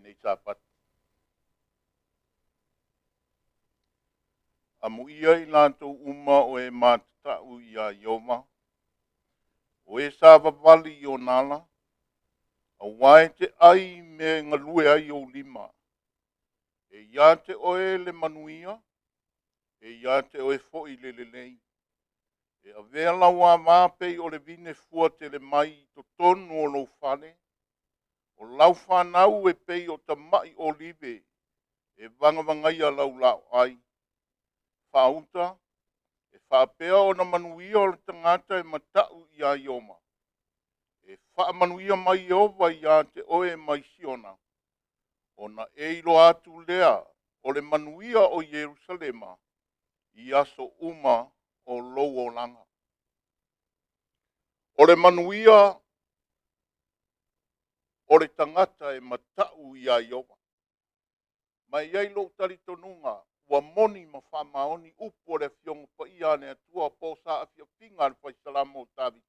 lenei Sapati. Amuia i latou uma o e matatau iā Ieova, o e savavali i ona ala, aua e te ai i mea e galue ai ou lima. E ia te oe le manuia, e ia te oe foi le lelei. E avea lau ava pei o le vine fuatele mai i totonu o lou fale, o lau fanau e pei o tamai olive e vagavagaia lau laoai. Faauta, e faapea ona manuia o le tagata e matau iā Ieova. E faamanuia mai Ieova ia te oe mai Siona, ona e iloa atu lea o le manuia o Ierusalema i aso uma o lou olaga. O le manuia o le tagata e matau iā Ieova. Ma e i ai lou talitonuga ua moni ma faamaoni upu o le Afioga Paia a le Atua po o saafiafiaga a le Fai Salamo o Tavita,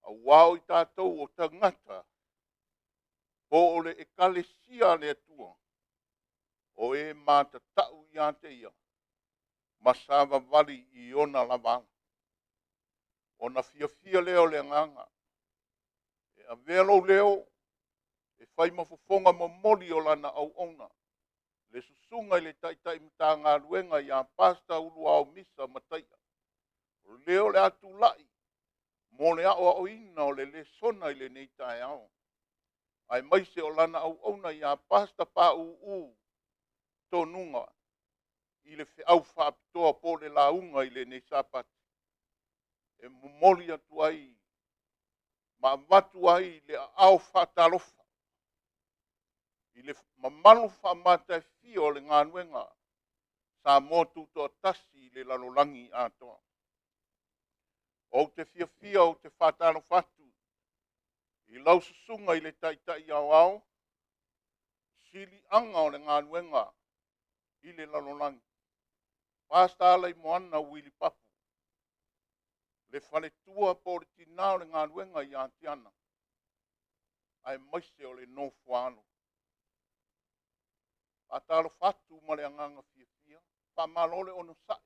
aua o i tatou o tagata po o le Ekalesia a le Atua, o e matatau ia te Ia ma savavali i ona lava ala. Ona fiafia lea o le agaga e avea lou leo e fai ma fofoga momoli o lana auauna, le Susuga i le Taitai Matagaluega ia Pastor Uluao Misa Mataia, o le o le a tulai mo le aoaoina o le lesona i lenei taeao, aemaise o lana auauna ia Pastor Paauu Tonuga i le feau faapitoa po o le lauga i lenei Sapati, e momoli atu ai ma avatu ai le aao faatalofa i le mamalu faamatagofie o le galuega Samoa Tutoatasi i le lalolagi atoa. Ou te fiafia ou te faatalofa atu i lau Susuga i le Taitai Aoao, siliaga o le galuega i le lalolagi, Pastor Alaimoana Uili Papu, le faletua po o le tina o le galuega ia Tiana, aemaise o le nofo a alo. E faatalofa atu ma le agaga fiafia, faamalo le onosai,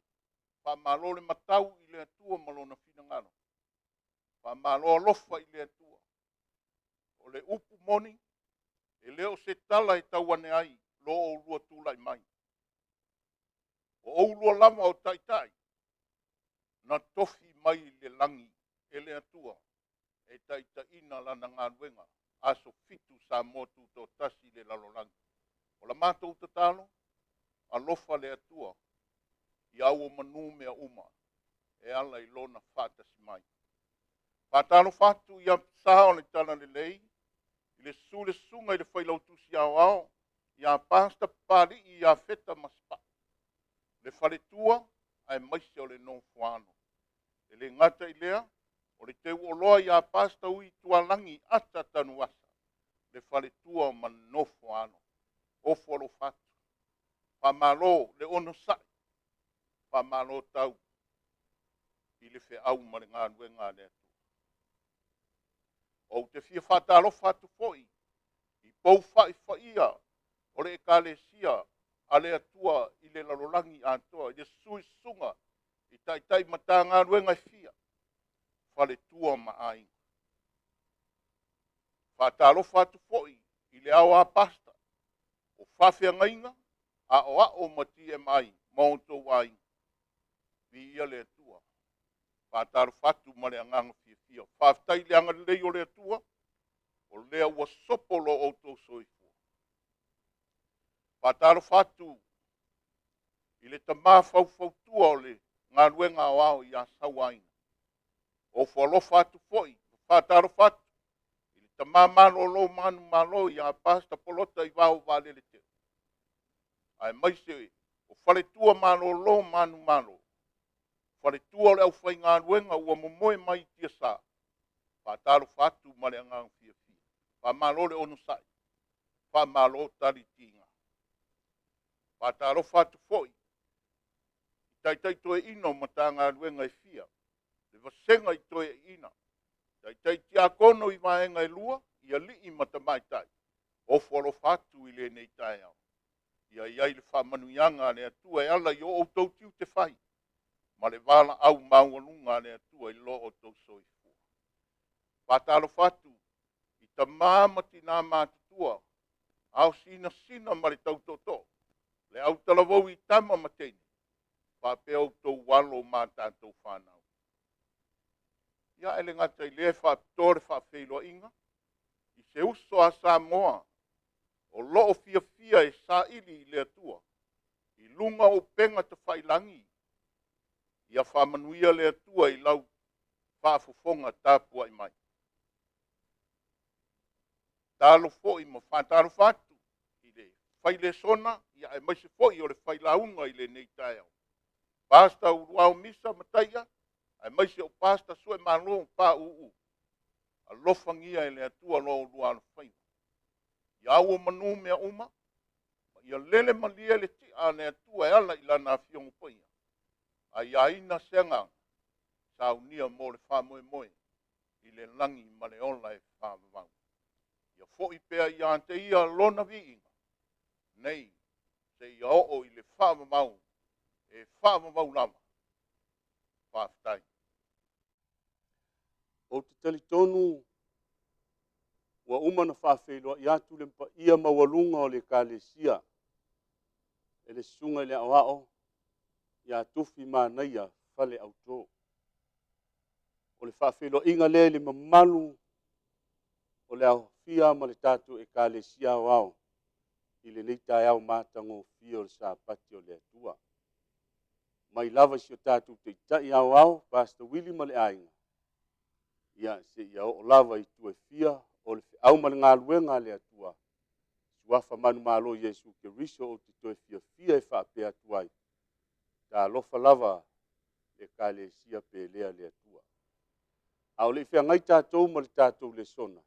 faamalo le matau i le Atua ma Lona finagalo, faamalo alofa i le Atua. O le upu moni, e le o se tala e tau ane ai lo oulua tulai mai, o oulua lava o taitai na tofi mai le lagi e le Atua e taitaiina Lana galuega Aso Fitu Samoa Tutoatasi i le lalolagi. O la matou tatalo, alofa le Atua ia auomanu mea uma e ala i Lona faatasi mai. E faatalofa atu i apsa o le Talalelei i le susu o le Susuga i le Failautusi Aoao ia Pastor Papalii Iafeta Masepau, le faletua aemaise o le nofo a alo. E le gata i lea, o le teuoloa ia Pastor Ui Tualagi Ata Tanuvasa, le faletua ma le nofo a alo. Ofo alofa atu, faamalo le onosai, faamalo tau i le feau ma le galuega a le Atua. Ou te fia faatalofa atu foi i pou faifaia o le Ekalesia a le Atua i le lalolagi atoa, i le susu i susuga i Taitai Matagaluega e fia, faletua ma aiga. E faatalofa atu foi i le Ao a Pastor, o faafeagaiga, aoao ma TMI ma outou aiga, viia le Atua. E faatalofa atu ma le agaga fiafia. Faafetai i le agalelei o le Atua o lea ua sopo lo outou soifua. E faatalofa atu i le tama faufautua o le galuega aoao ia Sauaina. Ofo alofa atu foi ma faatalofa atu i le tama malolo manumalo ia Pastor Polota Ivao Vaalele Teo, aemaise o faletua malolo manumalo, faletua o le aufaigaluega ua momoe mai i tiasa. E faatalofa atu ma le agaga fiafia, faamalo le onosai, faamalo tali tiga. E faatalofa atu foi i taitai toeaina o Matagaluega e fia, le vasega i toeaiina, taitai tiakono i vaega e lua i alii ma tamaitai. Ofo alofa atu i lenei taeao, ia i ai le faamanuiaga a le Atua e ala i o outou tiute fai ma le valaau maualuga a le Atua i lo outou soifua. Faatalofa atu i tama ma tina matutua, ao sinasina ma le tau tootoo, le autalavou i tama ma teine, faapea outou alo ma tatou fanau. Ia ae le gata i lea e faapitoa le faafeiloaiga i se uso a Samoa o lo o fiafia e saili i le Atua i luga o upega tafailagi, ia faamanuia le Atua i lau faafofoga tapuai mai. Tatalo foi ma faatalofa atu i le fai lesona aemaise foi o le failauga i lenei taeao, Pastor Uluao Misa Mataia, aemaise o Pastor Suemalo Paauu, alofagia e le Atua lo oulua alofaiva. Ia auomanu mea uma, ia lele malie le ti'a a le Atua e ala i Lana Afioga Paia, aiaina se agaga saunia mo le faamoemoe i le lagi ma le ola e faavavau. Ia foi pea ia te Ia Lona viiga nei seia oo i le faavavau, e faavavau lava. Faafetai. Ou te talitonu ua uma ona faafeiloai atu le paia maualuga o le Ekalesia e le Susuga i le Aoao ia Tufi Manaia Faletauto. O le faafeiloaiga lea i le mamalu o le aofia ma le tatou Ekalesia Aoao i lenei taeao matagofie o le Sapati o le Atua. Mai lava i si o tatou Taitai Aoao Pastor Willie ma le aiga, ia seia oo lava i itu e fia o le feau ma le galuega a le Atua, suafa manumalo o Iesu Keriso ou te toe fiafia e faapea atu ai, talofa lava le Ekalesia pele a le Atua. A o le i feagai tatou ma le tatou lesona,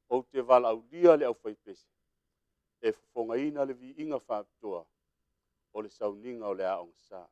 ou te valaaulia le aufaipese e fofogaina le viiga faapitoa o le sauniga o le Aoga Sa.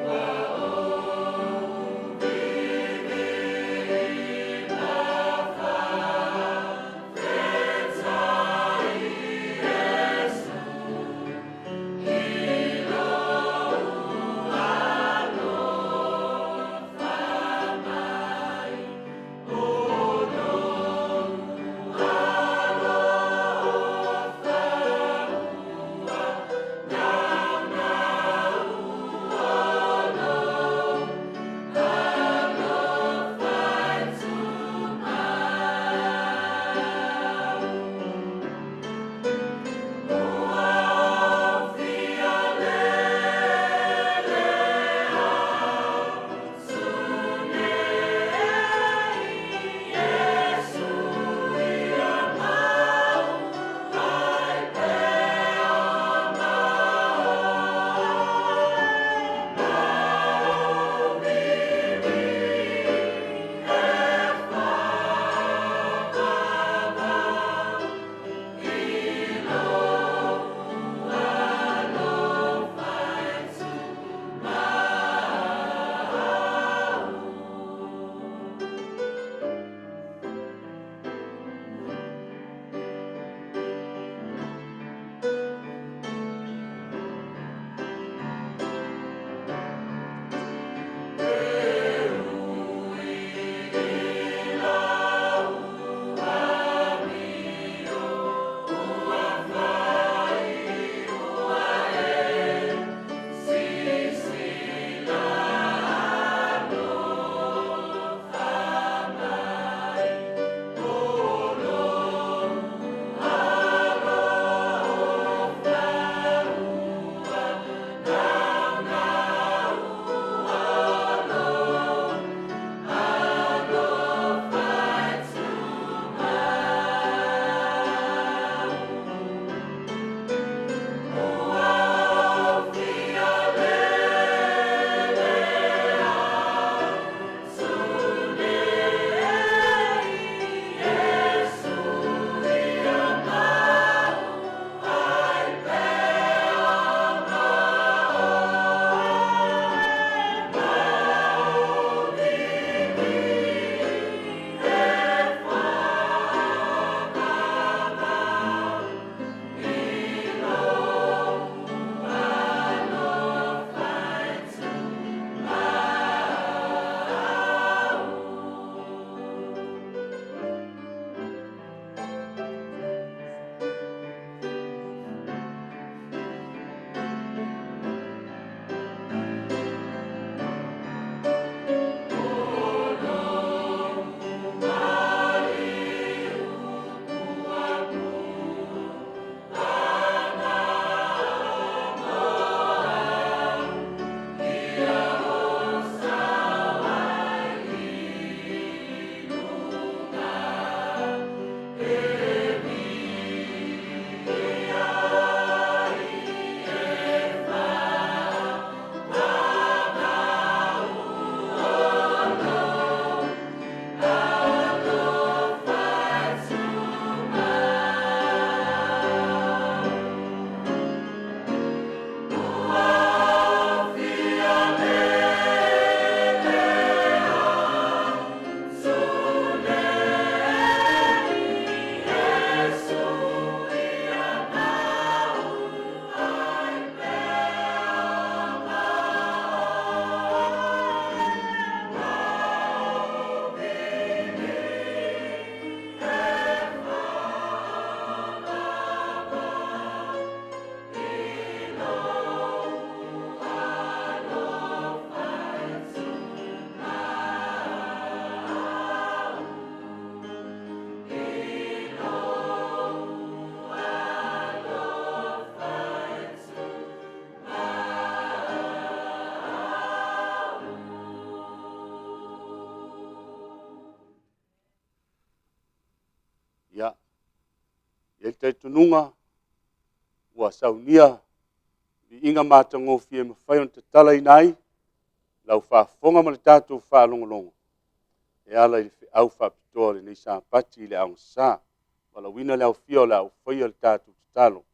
Ua E i ai le talitonuga ua saunia viiga matagofie e mafai ona tatalaina ai lau faafofoga ma le tatou faalogologo e ala i le feau faapitoa o lenei Sapati i le aogasa. Valaauina le aofia o le a ou faia le tatou tatalo.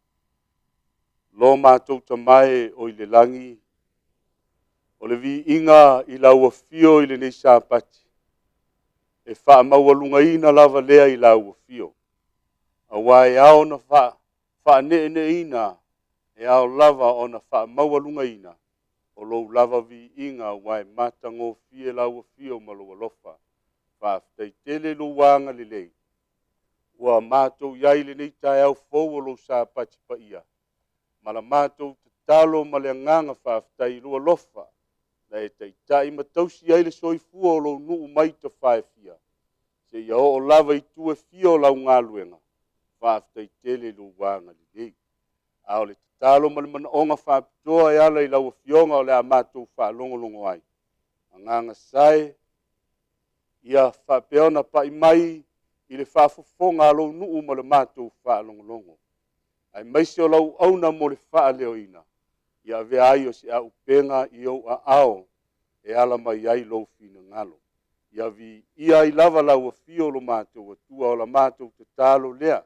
Lo matou Tama e o i le lagi, o le viiga i lau afio i lenei Sapati, e faamaualugaina lava lea i lau afio, aua e ao ona faaneeneeina, e ao lava ona faamaualugaina o lou lava viiga, aua e matagofie lau afio ma lou alofa. Faafetai tele i lou agalelei ua matou i ai i lenei taeao fou o lou Sapati paia, ma la matou tatalo ma le agaga faafetai i lou alofa na e taitai ma tausi ai le soifua o lou nuu mai tafa e fia, seia oo lava i itu e fia o lau galuega. Faafetai tele i lou agalelei. A o le tatalo ma le manaoga faapitoa e ala i lau Afioga o le a matou faalogologo ai, Agaga Sae, ia faapea ona pai mai i le faafofoga a lou nuu ma le matou faalogologo, aemaise o lau auauna mo le faaleoina, ia avea ai o se auupega i ou aao e ala mai ai lou finagalo. Ia viia ai lava lau afio lo matou Atua, o la matou tatalo lea,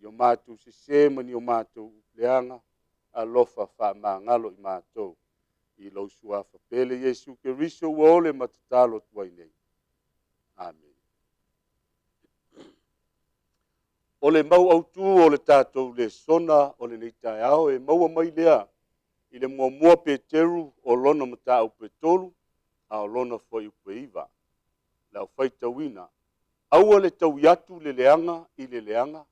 i o matou sesē ma ni o matou leaga, alofa faamagalo i matou. I lou suafa pele Iesu Keriso ua ole ma tatalo atu ai nei. Amene. O le mau autu o le tatou lesona o lenei taeao e maua mai lea i le muamua Peteru o lona mataupu e 3 a o lona fuaiupu e 9. Le au faitauina, aua le taui atu le leaga i le leaga,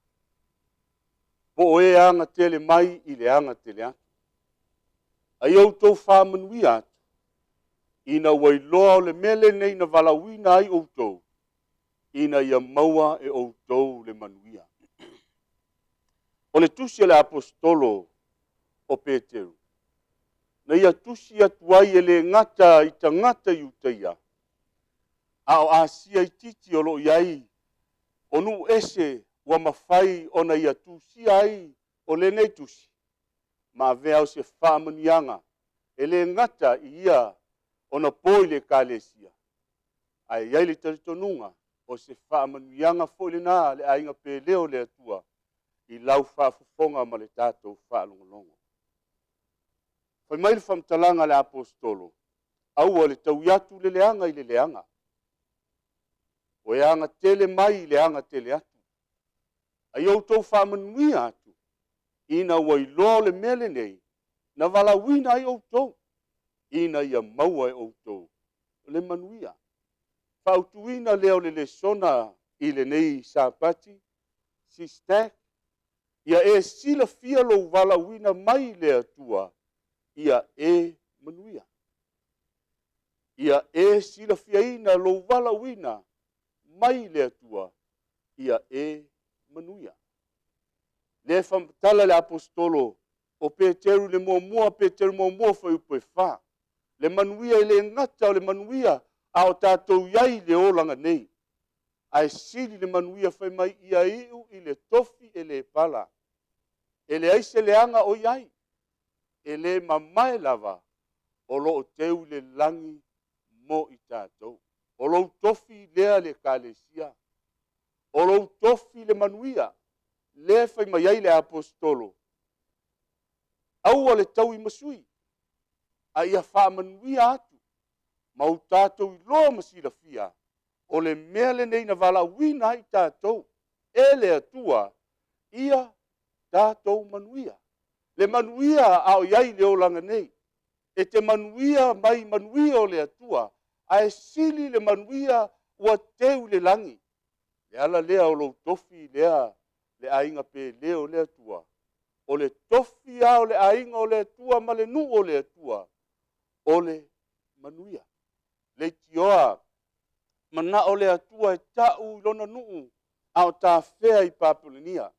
po o e aga tele mai i le aga tele atu. A ia outou faamanuia atu, ina ua iloa o le mea lenei na valaauina ai outou, ina ia maua e outou le manuia. O le tusi a le aposetolo o Peteru, na ia tusi atu ai e le gata i tagata Iutaia, a o Asia itiiti o lo o i ai o nuu ese ua mafai ona ia tusia ai o lenei tusi, ma avea o se faamanuiaga e le gata i ia ona po i le ekalesia, ae i ai le talitonuga o se faamanuiaga foi lena le aiga pele o le Atua i lau faafofoga ma le tatou faalogologo. Fai mai le faamatalaga a le aposetolo, aua le taui atu le leaga i le leaga, o e aga tele mai i le aga tele atu. A ia outou faamanuia atu, ina ua iloa o le mea lenei na valaauina ai outou, ina ia maua e outou le manuia. Fautuina lea o le lesona i lenei Sapati, Sister, ia e silafia lou valaauina mai le Atua, ia e manuia. Ia e silafiaina lou valaauina mai le Atua, ia e manuia. Lea e faamatala le aposetolo o Peteru i le muamua, Peteru muamua fuaiupu e 4. Le manuia e le gata o le manuia a o tatou i ai i le olaga nei, ae sili le manuia fai mai ia iu i le tofi e le pala. E leai se leaga o i ai, e le mamae lava, o lo o teu i le lagi mo i tatou. O lou tofi lea le ekalesia, o lou tofi le manuia, lea e fai mai ai le aposetolo, aua le tauimasui, a ia faamanuia atu, ma o tatou iloa ma silafia, o le mea lenei na valaauina ai tatou e le Atua, ia tatou manuia. Le manuia a o i ai i le olaga nei, e te manuia mai manuia o le Atua, ae sili le manuia ua teu i le lagi. Le ala lea o lou tofi lea, le aiga pele o le Atua, o le tofi lava o le aiga o le Atua ma le nuu o le Atua, o le manuia. Leitioa manao le Atua e tau i lona nuu a o tafea i Papulenia,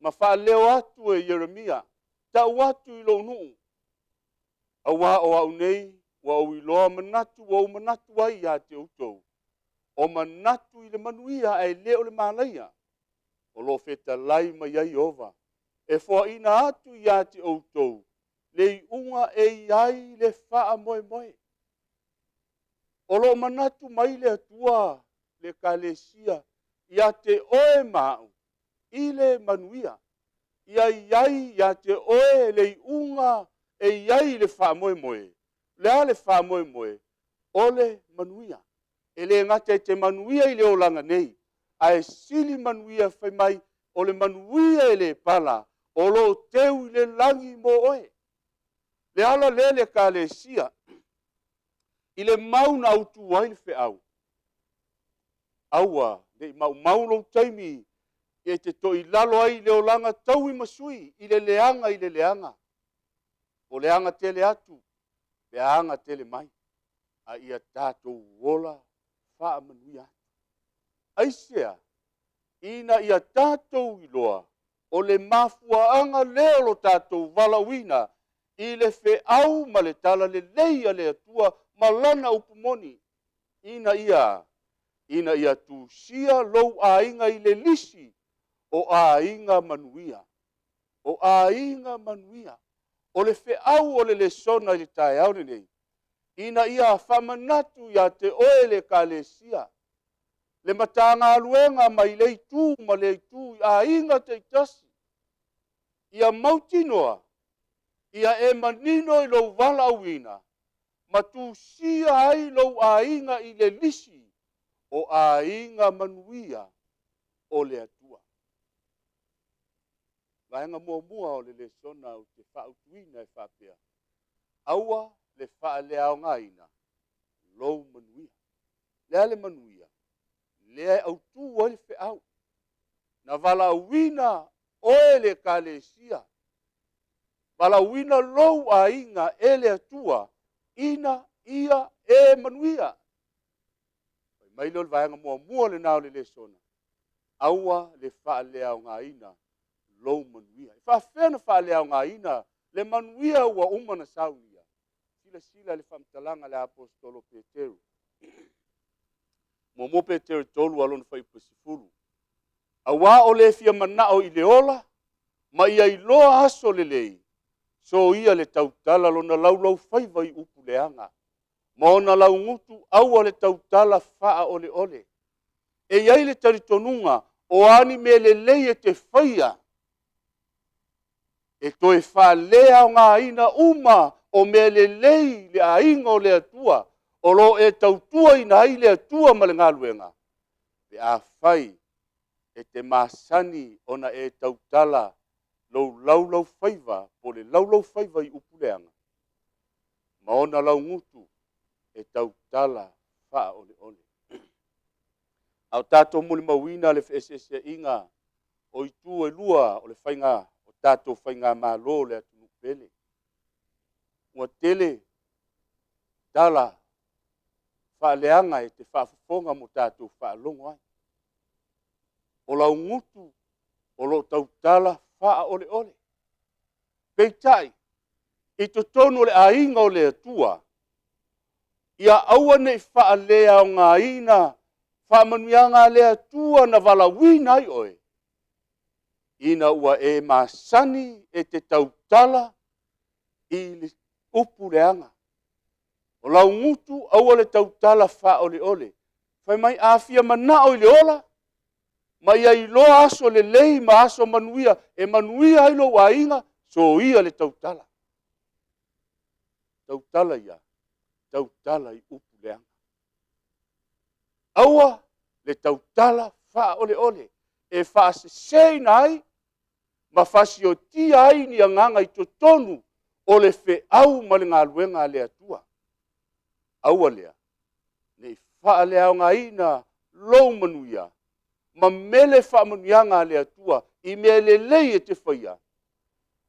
ma faaleo atu e Ieremia, tau atu i lou nuu, aua o au nei ua ou iloa manatu ua ou manatu ai ia te outou, o manatu i le manuia ae le o le malaia. O lo o fetalai mai ai Ieova, e foaina atu ia te outou le iuga e i ai le faamoemoe. O lo o manatu mai le Atua le Ekalesia ia te oe ma au i le manuia. Ia i ai ia te oe le iuga e i ai le faamoemoe. O le a le faamoemoe? O le manuia. E le gata e te manuia i le olaga nei, ae sili manuia fai mai o le manuia e le pala o lo o teu i le lagi mo oe. Le ala lea le Ekalesia i le mau na autu ai le feau, aua ne i maumau lou taimi e te toilalo ai i le olaga taui ma sui i le leaga i le leaga, o le aga tele atu pe aga tele mai, a ia tatou ola faamanuia atu. Aisea? Ina ia tatou iloa o le mafuaaga lea o lo tatou valaauina i le feau ma le talalelei a le Atua ma lana upu moni, ina ia tusia lou aiga i le lisi o aiga manuia. O aiga manuia. O le feau o le lesona i le taeao lenei, ina ia faamanatu ia te oe le Ekalesia, le Matagaluega mai le itu ma le itu i aiga taitasi, ia mautinoa, ia e manino i lou valaauina, ma tusia ai lou aiga i le lisi o aiga manuia o le Atua. Vaega muamua o le lesona ou te faautuina e faapea, aua le faaleaogaina lou manuia. Le a le manuia? Lea e autu ai le feau. Na valaauina oe le Ekalesia, valaauina lou aiga e le Atua ina ia e manuia. Fai mai lea o le vaega muamua lena o le lesona, aua le faaleaogaina lou manuia. E faafefea ona faaleaogaina le manuia ua uma ona saunia? Silasila i le faamatalaga a le Aposetolo Peteru. 1 Peteru 3 a lona fuaiupu 10. Aua o le fia manao i le ola ma ia iloa aso lelei, soia le tautala lona laulaufaiva i upu leaga, ma ona laugutu aua le tautala faaoleole. E i ai le talitonuga o a ni mea lelei e te faia, e toe faaleaogaina uma o mea lelei i le aiga o le Atua o lo o e tautuaina ai le Atua ma le galuega, pe afai e te masani ona e tautala lou laulaufaiva po o le laulaufaiva i upu leaga, ma ona laugutu e tautala faaoleole. A o tatou molimauina le feeseeseaiga o itu e lua o le faiga o tatou faigamalo o le atunuu pele. Ua tele tala faaleaga e te faafofoga ma tatou faalogo ai. O laugutu o lo o tautala faaoleole. Peitai, i totonu o le aiga o le Atua, ia aua ne i faaleaogaina faamanuiaga a le Atua na valaauina ai oe, ina ua e masani e te tautala i le upu leaga. O laugutu aua le tautala faaoleole. Fai mai a fia manao i le ola ma ia iloa aso lelei ma aso manuia e manuia ai lou aiga, soia le tautala. Tautala ia, tautala i upu leaga. Aua le tautala faaoleole e faaseseina ai ma fasiotia ai ni agaga i totonu o le feau ma le galuega a le Atua. Aua lea ne i faaleaogaina lou manuia ma mele faamanuiaga a le Atua i mea lelei e te faia,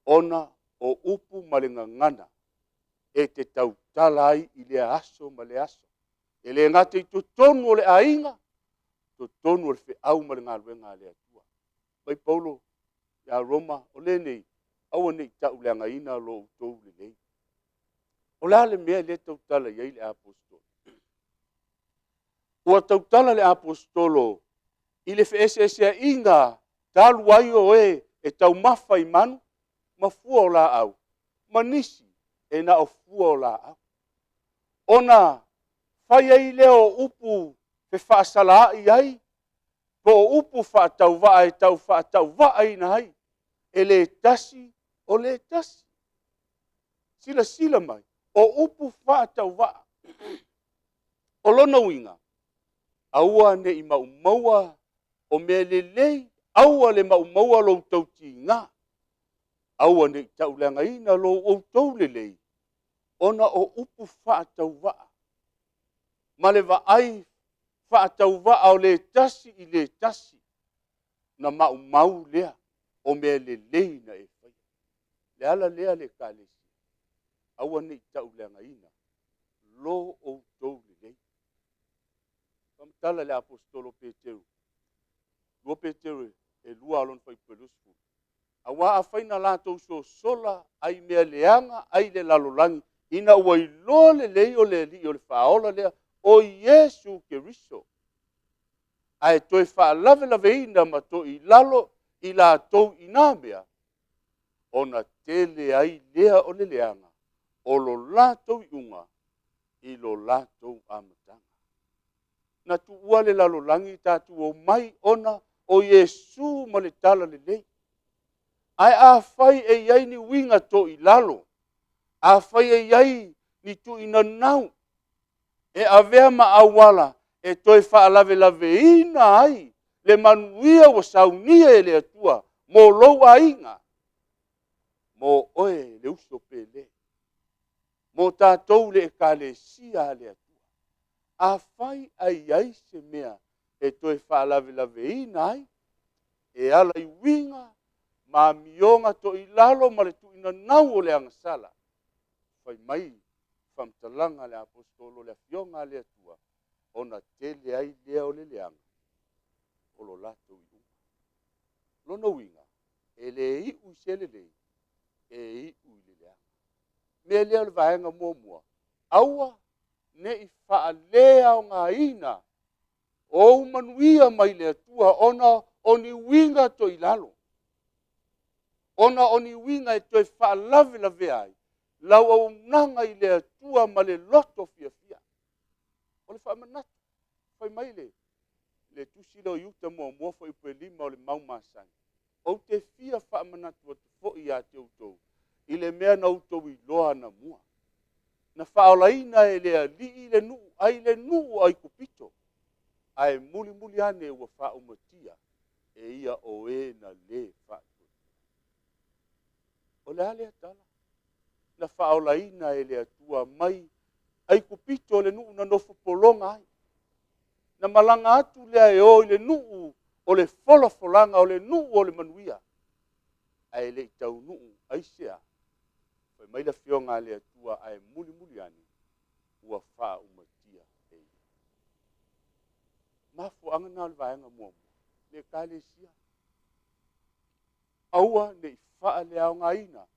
ona o upu ma le gagana e te tautala ai i lea aso ma lea aso. E le gata i totonu o le aiga, totonu o le feau ma le galuega a le Atua. Mai Paulo ia Roma, o lenei, aua ne i tauleagaina lo outou lelei. O le a le mea lea e tautala i ai le Aposetolo? Ua tautala le Aposetolo i le feeseeseaiga Talu ai o e e taumafa i manu ma fua o laau, ma nisi e na o fua o laau. Ona fai ai lea o upu fefaasalaai ai, po o upu faatauvaa e tau faatauvaaina ai e le tasi o le tasi. Silasila mai, o upu faatauvaa. O lona uiga, aua ne i maumaua o mea lelei, aua le maumaua lo outou tiga, aua ne i tauleagaina lo outou lelei, ona o upu faatauvaa ma le vaai faatauvaa o le tasi i le tasi, ona maumau lea o mea lelei na e faia. O le ala lea le Ekalesia, aua ne i tauleagaina lo outou lelei. Faamatala e le Aposetolo o Peteru, 2 Peteru e 2 lona fuaiupu 20. Aua afai na latou sosola ai mea leaga ai le lalolagi, ina ua iloa lelei o le Alii o le Faaola lea, o Iesu Keriso, ae toe faalavelaveina ma toilalo i latou i na mea, ona tele ai lea o le leaga o lo latou iuga i lo latou amataga. Na tuua le lalolagi tatou omai ona o Iesu ma le talalelei. Ae afai e i ai ni uiga toilalo, afai e i ai ni tuinanau e avea ma auala e toe faalavelaveina ai le manuia ua saunia e le Atua mo lou aiga, mo oe le uso pele, mo tatou le Ekalesia a le Atua. Afai ae i ai se mea e toe faalavelaveina ai, e ala i uiga ma amioga toilalo ma le tuuinanau o le agasala, fai mai faamatalaga a le Aposetolo le Afioga a le Atua, ona tele ai lea o le leaga o lo latou iuga. Lona uiga, e le iu i se lelei, e iu i le leaga. O le mea lea o le vaega muamua, aua ne i faaleaogaina ou manuia mai le Atua ona o ni uiga toilalo, ona o ni uiga e toe faalavelavea ai lau auaunaga i le Atua ma le loto fiafia. O le faamanatu, fai mai le tusi lea o Iuta muamua fuaiupu e 5 o le mau masani, ou te fia faamanatu atu foi ia te outou i le mea na outou iloa anamua, na faaolaina e le Alii le nuu ai le nuu o Aikupito, ae mulimuli ane ua faaumatia e ia o e na le faatuatua. O le a lea tala? Na faaolaina e le Atua mai Aikupito le nuu na nofo pologa ai. Na malaga atu lea e o i le nuu o le folafolaga, o le nuu o le manuia, ae le i taunuu aisea? Fai mai le Afioga a le Atua, ae mulimuli ane ua faaumatia e ia. Mafuaaga na o le vaega muamua, le Ekalesia. Aua ne i faaleaogaina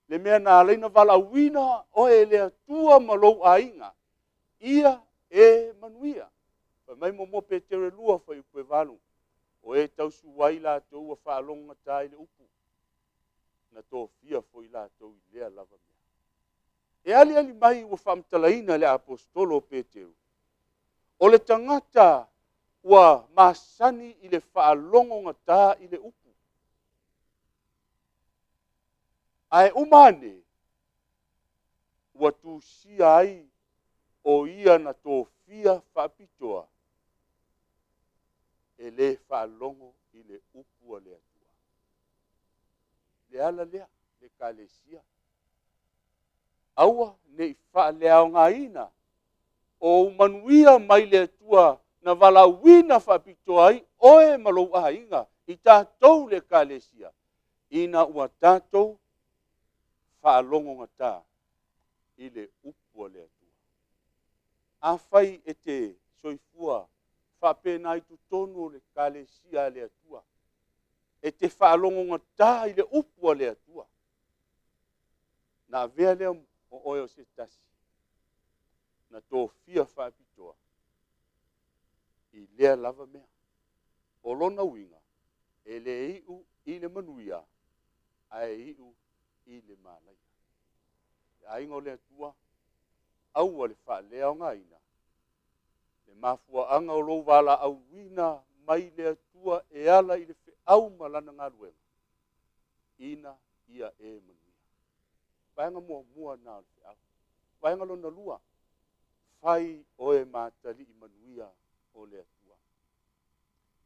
le mea na ala ai ona valaauina oe e le Atua ma lou aiga, ia e manuia. Fai mai muamua Peteru e 2 fuaiupu e 8, o e tausu ai latou ua faalogogata i le upu, na tofia foi latou i lea lava mea. E aliali mai ua faamatalaina e le Aposetolo o Peteru, o le tagata ua masani i le faalogogata i le upu, ae uma ane ua tusia ai o ia na tofia faapitoa e le faalogo i le upu a le Atua. Le ala lea, le Ekalesia, aua ne i faaleaogaina ou manuia mai le Atua na valaauina faapitoa ai oe ma lou aiga i tatou le Ekalesia, ina ua tatou faalogogata i le upu a le Atua. Afai e te soifua faapena i totonu o le Ekalesia a le Atua, e te faalogogata i le upu a le Atua, ona avea lea o oe o se tasi na tofia faapitoa i lea lava mea. O lona uiga, E le iu i le manuia, ae iu i le malaia. Le aiga o le Atua, aua le faaleaogaina le mafuaaga o lou valaauina mai le Atua e ala i le feau ma lana galuega, ina ia e manuia. Vaega muamua lena o le feau. Vaega lona lua, fai oe ma atalii manuia o le Atua.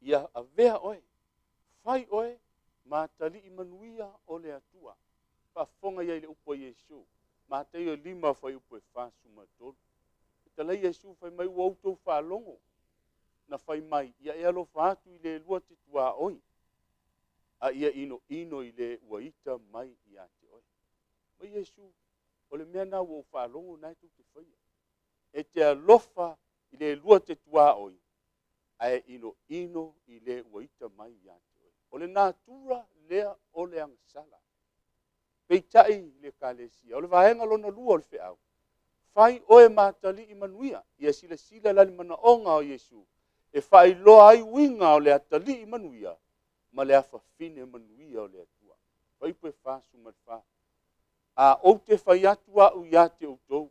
Ia avea oe, fai oe ma atalii manuia o le Atua. Faafofoga i ai i le upu a Iesu, Mataio 5 fuaiupu e 43. Fetalai Iesu fai mai, ua outou faalogo na fai mai, ia e alofa atu i le lua te tuaoi, a ia inoino i le ua ita mai ia te oe. Mai Iesu, o le mea lena ua ou faalogo na e tou te faia. E te alofa i le lua te tuaoi, ae inoino i le ua ita mai ia te oe. O le natura lea o le agasala. Peitai le Ekalesia, o le vaega lona lua o le feau, fai oe ma atalii manuia, ia silasila la i le manaoga o Iesu, e faailoa ai uiga o le atalii manuia ma le afafine manuia o le Atua. Fuaiupu e 44. A ou te fai atu au ia te outou,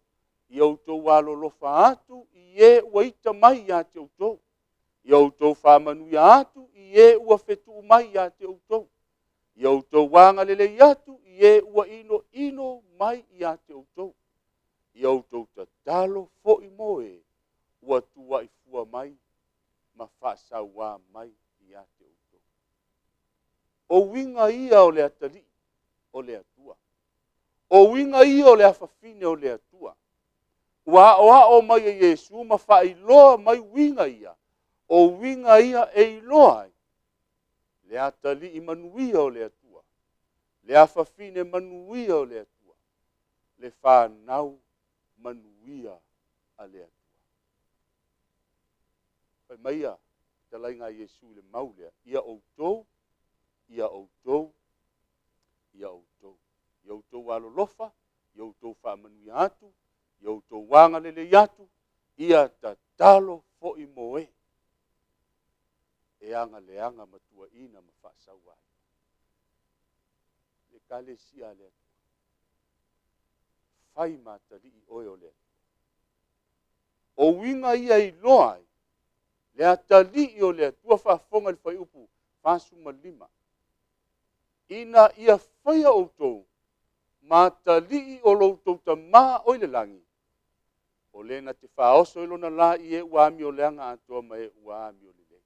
ia outou alolofa atu i e ua ita mai ia te outou, ia outou faamanuia atu i e ua fetuu mai ia te outou, ia outou agalelei atu i e ua inoino mai ia te outou, ia outou tatalo foi mo e ua tuuai fua mai ma faasauā mai ia te outou. O uiga ia o le atalii o le Atua. O uiga ia o le afafine o le Atua. Ua aoao mai e Iesu ma faailoa mai uiga ia, o uiga ia e iloa ai le atalii manuia o le Atua, le afafine manuia o le Atua, le fanau manuia a le Atua. Fai mai ia fetalaiga a Iesu i le mau lea, ia outou, ia outou, ia outou. Ia outou alolofa, ia outou faamanuia atu, ia outou agalelei atu, ia tatalo foi mo e e agaleaga ma tuuaina ma faasau ai. Le Ekalesia a le Atua, fai ma atalii oe o le Atua. O uiga ia e iloa ai le atalii o le Atua. Faafofoga i le fuaiupu 45. Ina ia faia outou ma atalii o lo outou Tama o i le lagi, o le na te faaoso i lona la i e ua amioleaga atoa ma e ua amiolelei.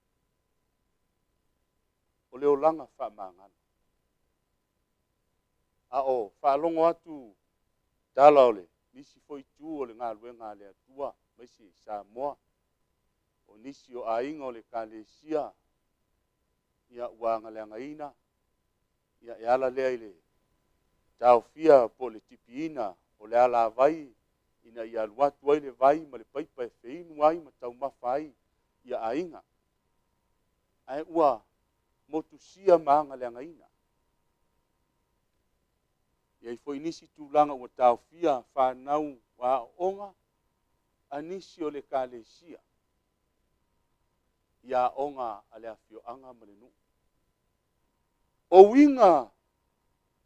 O le olaga faamagalo. A o faalogo atu tala o le nisi foi itu o le galuega a le Atua, aemaise i Samoa, o nisi o aiga o le Ekalesia, ia ua agaleagaina, ia e ala lea i le taofia po o le tipiina o le alavai ina ia alu atu ai le vai ma le paipa e feinu ai ma taumafa ai ia aiga. Ae ua motusia ma agaleagaina. E i ai foi nisi tulaga ua taofia fanau aoaoga a nisi o le Ekalesia i aoga a le afioaga ma le nuu. O uiga,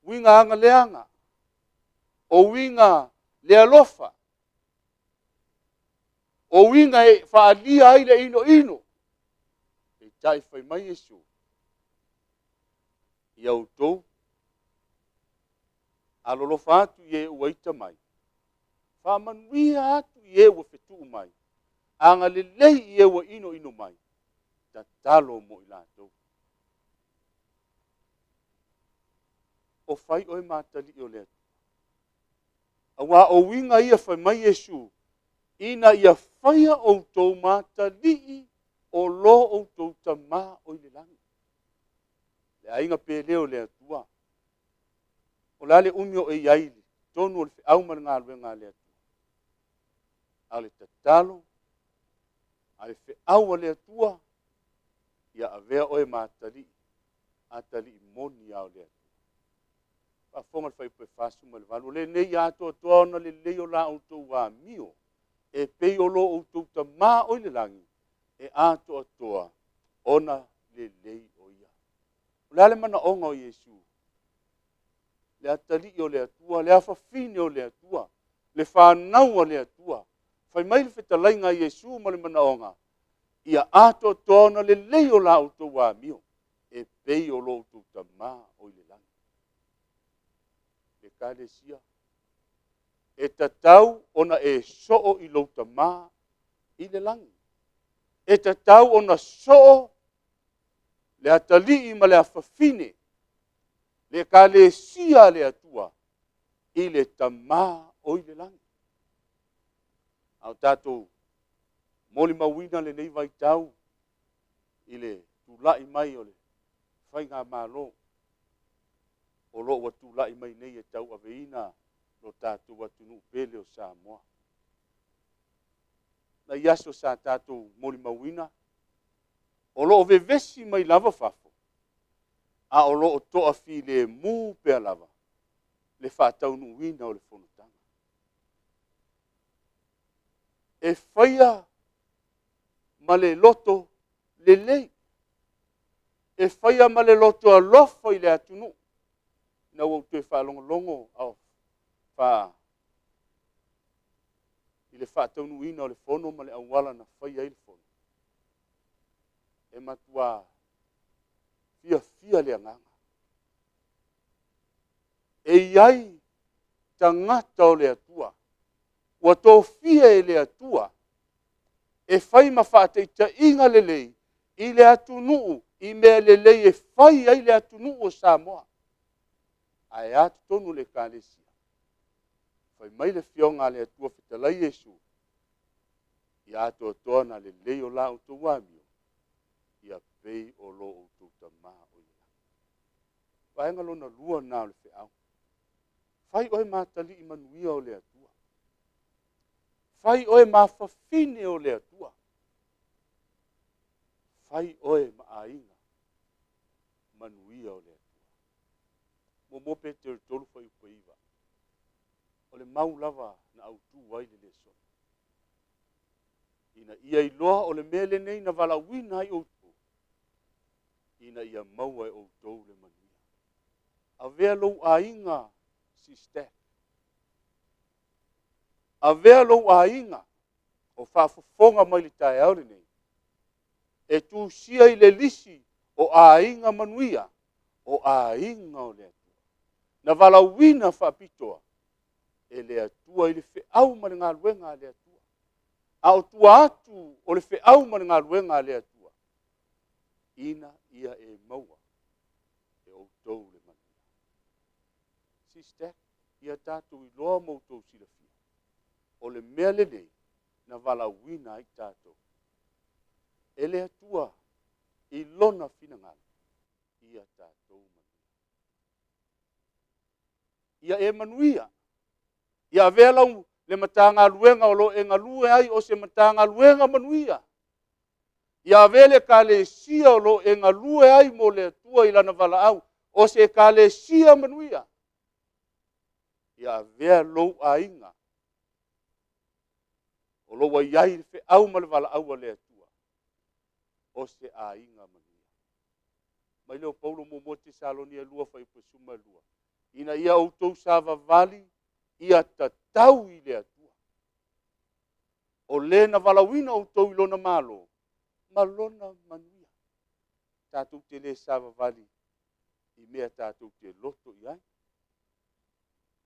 uiga agaleaga, o uiga le alofa, o uiga e faaalia ai le inoino. Peitai fai mai Iesu, ia outou alolofa atu i e ua ita mai, faamanuia atu i e ua fetuu mai, agalelei i e ua inoino mai, tatalo mo i latou. O fai oe ma atalii o le Atua. Aua o uiga ia fai mai Iesu, ina ia faia outou ma atalii o lo outou Tama o i le lagi. Le aiga pele o le Atua, o le a le umi o e i ai i totonu o le feau ma le galuega a le Atua? A o le tatalo, a le feau a le Atua, ia avea oe ma atalii, atalii moni lava o le Atua. Faafofoga le Fuaiupu 48, o lenei ia atoatoa ona lelei o la outou amio, e pei o lo outou Tama o i le lagi e atoatoa ona lelei o ia. O le a le manaoga o Iesu? Le atalii o le Atua, le afafine o le Atua, le fanau a le Atua. Fai mai le fetalaiga a Iesu ma le manaoga, ia atoatoa ona lelei o la outou amio, e pei o lo outou Tamā o i le lagi. Ekalesia, e tatau ona e soo i lou Tamā i le lagi. E tatau ona soo le atalii ma le afafine, le Ekalesia a le Atua i le Tamā o i le lagi. A o tatou molimauina lenei vaitau i le tulai mai o le faigamalo o lo o ua tulai mai nei e tauaveina lo tatou atunuu pele o Samoa. Nai aso sa tatou molimauina, o lo o vevesi mai lava fafo, a o lo o toafilemu pea lava le faataunuuina o le fonotaga. E faia ma le loto lelei, e faia ma le loto alofa i le atunuu. Ina ua ou toe faalogologo i le faataunuuina o le fono ma le auala na faia ai le fono, e matua fiafia le agaga. E i ai tagata o le Atua ua tofia e le Atua e fai ma faataitaiga lelei i le atunuu i mea lelei e fai ai le atunuu o Samoa. Ae a totonu o le Ekalesia? Fai mai le Afioga a le Atua fetalai Iesu, ia atoatoa ona lelei o la outou amio, ia pei o lo outou Tamā o i le lagi. Vaega lona lua lena o le feau. Fai oe ma atalii manuia o le Atua. Fai oe ma afafine o le Atua. Fai oe ma aiga manuia o le Atua. 1 Petero 3 fuaiupu e 9. O le mau lava na autu ai le lesona, ina ia iloa o le mea lenei na valaauina ai outou, ina ia maua e outou le manuia. Avea lou aiga, sister. Avea lou aiga o faafofoga mai le taeao lenei, e tusia i le lisi o aiga manuia, o aiga o le Atua, na valaauina faapitoa e le Atua i le feau ma le galuega a le Atua. A o tua atu o le feau ma le galuega a le Atua, ina ia e maua e outou le manuia. Sister, ia tatou iloa ma outou silafia, o le mea lenei na valaauina ai tatou e le Atua i lona finagalo ia tatou manuia. Ia e manuia, ia avea lau le Matagaluega o lo o e galue ai o se Matagaluega manuia. Ia avea le Ekalesia o lo o e galue ai mo le Atua i lana valaau o se Ekalesia manuia. Ia avea lou aiga o lo o ua i ai le feau ma le valaau a le Atua o se aiga manuia. Mai lea o Paulo 1 Tesalonia 2 fuaiupu 12, ina ia outou savavali ia tatau i le Atua, o le na valaauina outou i lona Malo ma lona manuia. Tatou te le savavali i mea tatou te loto i ai,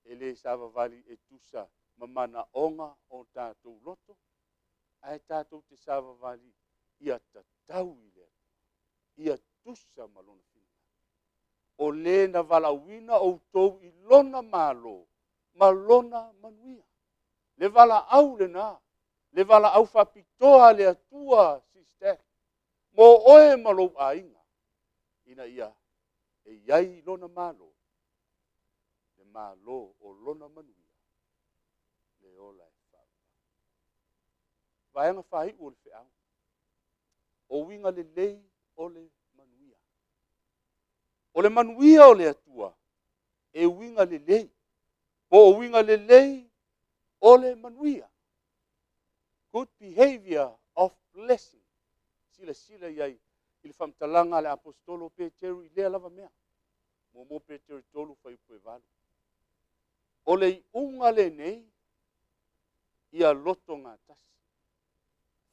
e le savavali e tusa ma manaoga o tatou loto, ae tatou te savavali ia tatau i le Atua, ia tusa ma lona finagalo. O le na valaauina outou i lona Malo ma lona manuia. Le valaau lena, le valaau faapitoa a le Atua, sister, mo oe ma lou aiga, ina ia e i ai i lona Malo, le Malo o lona manuia, le ola e faavavau. Vaega faaiu o le feau, o uiga lelei o le manuia. O le manuia o le Atua e uiga lelei, po o uiga lelei o le manuia. Good behavior of blessing. Silasila i ai i le faamatalaga a le Aposetolo o Peteru i lea lava mea. 1 Peteru 3 fuaiupu e 8. O le iuga lenei ia lotogatasi.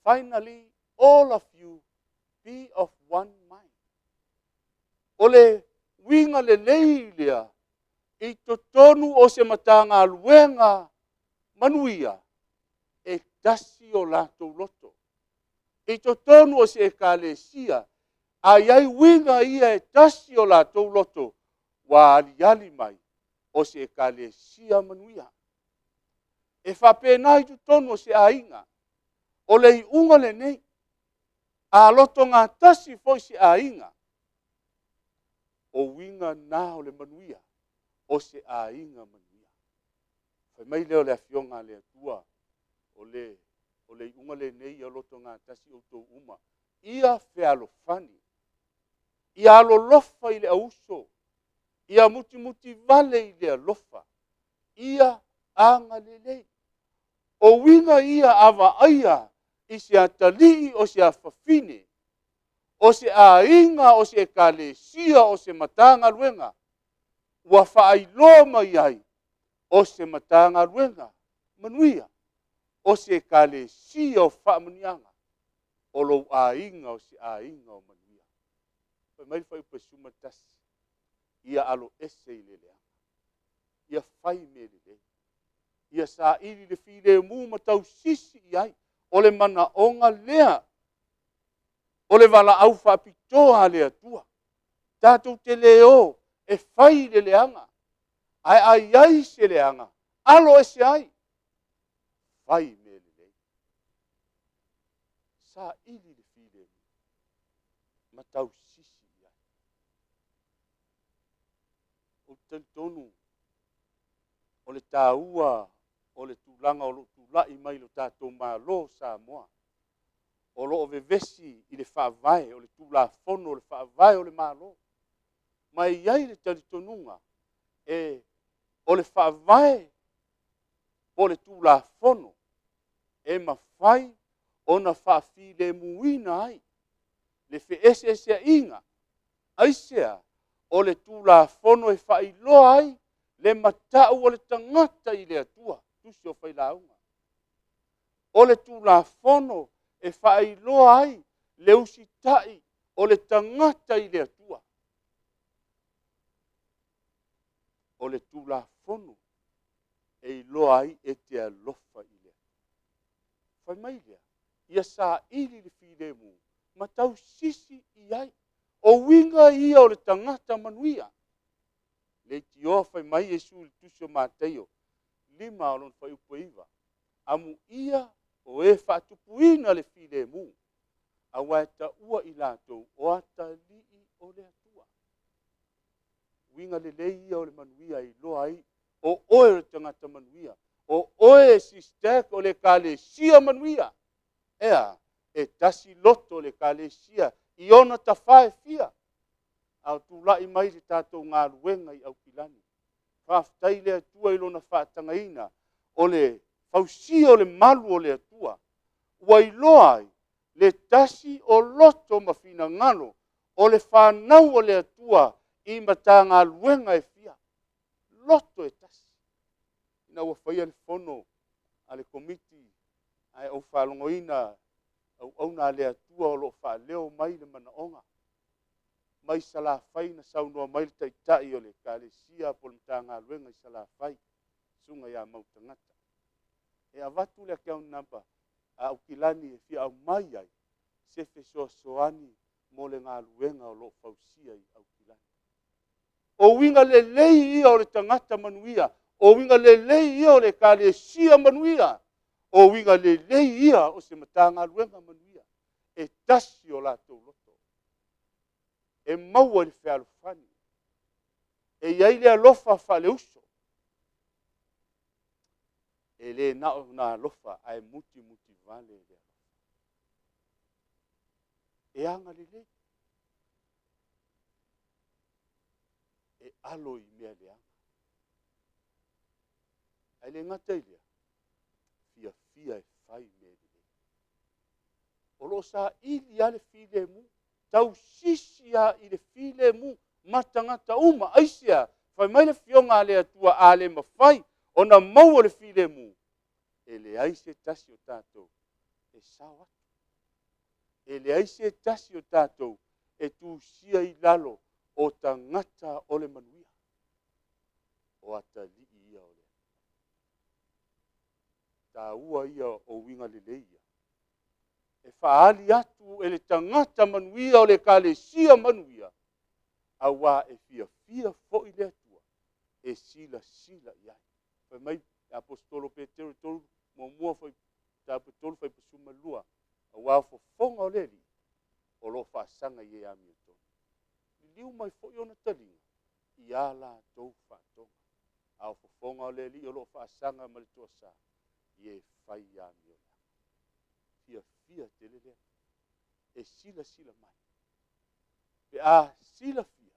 Finally, all of you be of one mind. O le uiga lelei lea i totonu o se Matagaluega manuia, e tasi o latou loto. I totonu o se Ekalesia, a i ai uiga ia e tasi o latou loto, ua aliali mai o se Ekalesia manuia. E faapena i totonu o se aiga. O le iuga lenei, a lotogatasi foi se aiga, o uiga na o le manuia o se aiga manuia. Fai mai lea o le Afioga a le Atua, o le iuga lenei ia lotogatasi outou uma, ia fealofani, ia alolofa i le auuso, ia mutimutivale i le alofa, ia agalelei. O uiga ia a vaaia i se atalii o se afafine, o se aiga, o se ekalesia, o se Matagaluega, ua faailoa mai ai o se Matagaluega manuia, o se ekalesia o faamanuiaga, o lou aiga o se aiga o manuia. Fai mai le fuaiupu 11, ia aloese i le leaga, ia fai mea lelei, ia saili le filemu ma tausisi i ai. O le manaoga lea, o le valaau faapitoa a le Atua. Tatou te le o e fai le leaga, ae a i ai se leaga, alo ese ai, fai mea lelei. Saili le filemu ma tausisi i ai. Ou te talitonu o le taua o le tulaga o lo o tulai mai i lo tatou Malo o Samoa, o lo o vevesi i le faavae, o le Tulafono o le Faavae o le Malo. Ma e i ai le talitonuga, o le faavae po o le Tulafono e mafai ona faafilemuina ai le feeseeseaiga. Aisea? O le Tulafono e faailoa ai le matau o le tagata i le Atua, Tusi o Failauga. O le Tulafono e faailoa ai le usitai o le tagata i le Atua. O le Tulafono e iloa ai e te alofa i le Atua. Fai mai lea, ia saili le filemu ma tausisi i ai. O uiga ia o le tagata manuia. Leitioa fai mai Iesu i le Tusi o Mataio 5 o lona fuaiupu e 9, amuia o e faatupuina le filemu, aua e taua i latou o atalii o le Atua. Uiga lelei ia o le manuia e iloa ai o oe o le tagata manuia, o oe sister o le ekalesia manuia. E a? E tasi loto o le ekalesia i ona tafa e fia. A o tulai mai le tatou galuega i Aukilani. Faafetai i le Atua i lona faatagaina o le fausia o le malu o le Atua, ua iloa ai le tasi o loto ma finagalo o le fanau o le Atua i Matagaluega e fia, loto e tasi. Ina ua faia le fono a le Komiti ae ou faalogoina auauna a le Atua o lo o faaleo mai le manaoga mai Salafai, na saunoa mai le Taitai o le Ekalesia po o le Matagaluega i Salafai, Susuga ia Mautagata, e avatu le account number a Aukilani e fia aumai ai se fesoasoani mo le galuega o lo o fausia i Aukilani. O uiga lelei ia o le tagata manuia, o uiga lelei ia o le ekalesia manuia, o uiga lelei ia o se Matagaluega manuia, e tasi o latou loto, e maua i le fealofani, e i ai le alofa faaleuso, e le na ona alofa ae mutimutivale le alofa. E agalelei, e alo i mea leaga. Ae le gata i lea, fiafia e fai mea lelei. O lo o saili lava le filemu. Tausisi lava i le filemu ma tagata uma. Aisea? Fai mai le Afioga a le Atua, a le mafai ona maua le filemu, e leai se tasi o tatou e sao atu. E leai se tasi o tatou e tusia i lalo o tagata o le manuia. O atalii ia o le Atua. Taua ia o uiga lelei ia. E faaali atu e le tagata manuia o le Ekalesia manuia, auā e fiafia foi le Atua e silasila i ai. Fai mai le Aposetolo Petero 3 muamua foi mataupu 3 fuaiupu 12, auā o fofoga o le Alii o lo o faasaga i e amiotonu. Liliu mai foi ona taliga i a latou faatoga. A o fofoga o le Alii o lo o faasaga ma le toasā i e fai amio leaga. Fiafia tele le Atua e silasila mai. Pe a silafia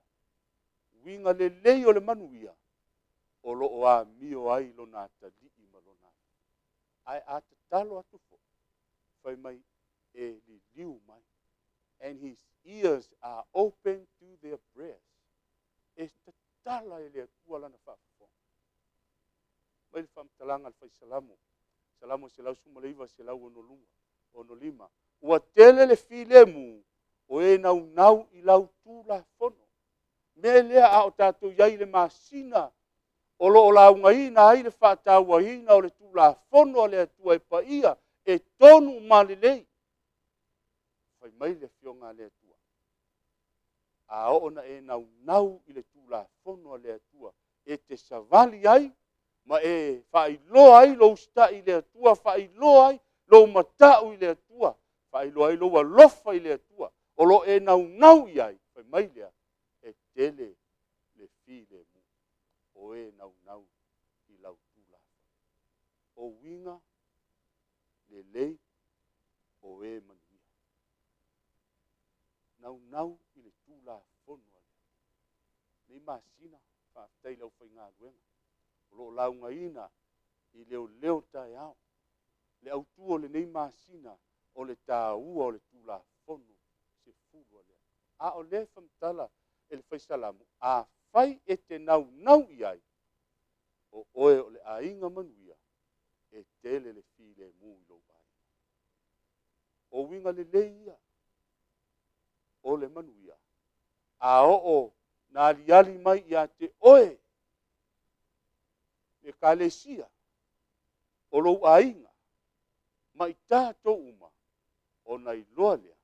uiga lelei o le manuia o lo o amio ai lona atalii ma lona alii. Ae a tatalo atu foi, fai mai e liliu mai. And his ears are open to their prayers. E tatala e le Atua lana faafofoga. Mai le faamatalaga a le Fai Salamo, Salamo 119, 165. Ua tele le filemu o e naunau i lau Tulafono. Mea lea a o tatou i ai i le masina o lo o laugaina ai le faatauaina o le Tulafono a le Atua e paia, e tonu ma lelei. Fai mai le Afioga a le Atua, a oo na e naunau i le Tulafono a le Atua, e te savali ai ma e faailoa ai lou usitai i le Atua, faailoa ai lou matau i le Atua, faailoa ai lou alofa i le Atua, o lo o e naunau i ai, fai mai lea, e tele le filemu o e naunau i lau Tulafono. O uiga lelei o e manuia. Naunau i le Tulafono a le Atua. Nei masina, faafetai i le aufaigaluega o lo o laugaina i leoleo taeao. Le autu o lenei masina o le taua o le Tulafono 10 a le Atua. A o lea e faamatala e le Fai Salamo, afai e te naunau i ai, o oe o le aiga manuia, e tele le filemu i lou aiga. O uiga lelei ia o le manuia, a oo na aliali mai ia te oe, le Ekalesia, o lou aiga, ma i tatou uma, ona iloa lea,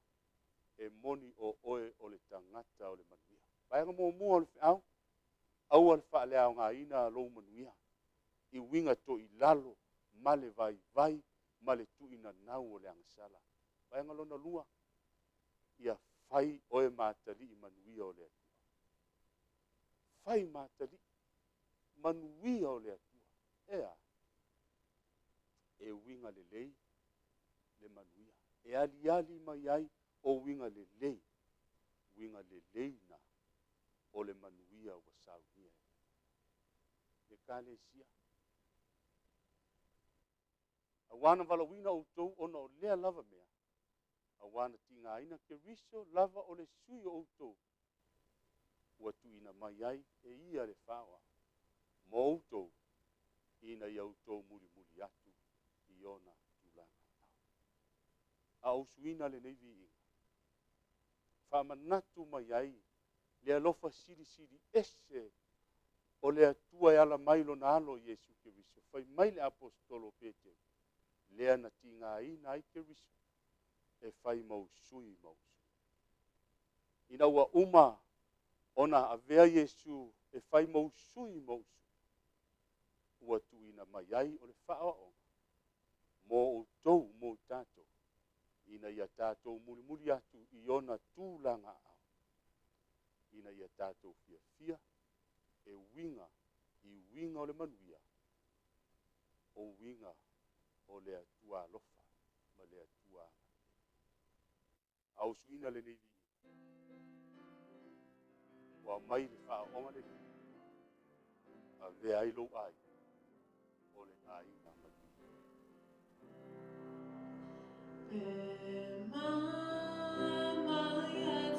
e moni o oe o le tagata o le manuia. Vaega muamua o le feau, aua le faaleaogaina lou manuia i uiga toilalo ma le vaivai ma le tuuinanau o le agasala. Vaega lona lua, ia fai oe ma atalii manuia o le Atua. Fai ma atalii manuia o le Atua. E a? E uiga lelei le manuia. E aliali mai ai o uiga lelei, uiga lelei na o le manuia ua saunia e le Ekalesia. Auā na valaauina outou ona o lea lava mea, auā na tigaina Keriso lava o le sui o outou, ua tuuina mai ai e ia le faaoa mo outou, ina ia outou mulimuli atu i ona tulaga ao. A o usuina lenei viiga, faamanatu mai ai le alofa silisili ese o le Atua e ala mai lona alo Iesu Keriso. Fai mai le Aposetolo o Petero, lea na tigaina ai Keriso e fai mau sui ma usu. Ina ua uma ona avea Iesu e fai mau sui ma usu, ua tuuina mai ai o le faaoaoga mo outou, mo i tatou, ina ia tatou mulimuli atu i ona tulaga ao, ina ia tatou fiafia e uiga i uiga o le manuia, o uiga o le Atua alofa ma le Atua agalelei. A usuina lenei viiga, ua aumai le faaoaoga lenei, avea ai lou aiga o le aiga manuia. E mama ia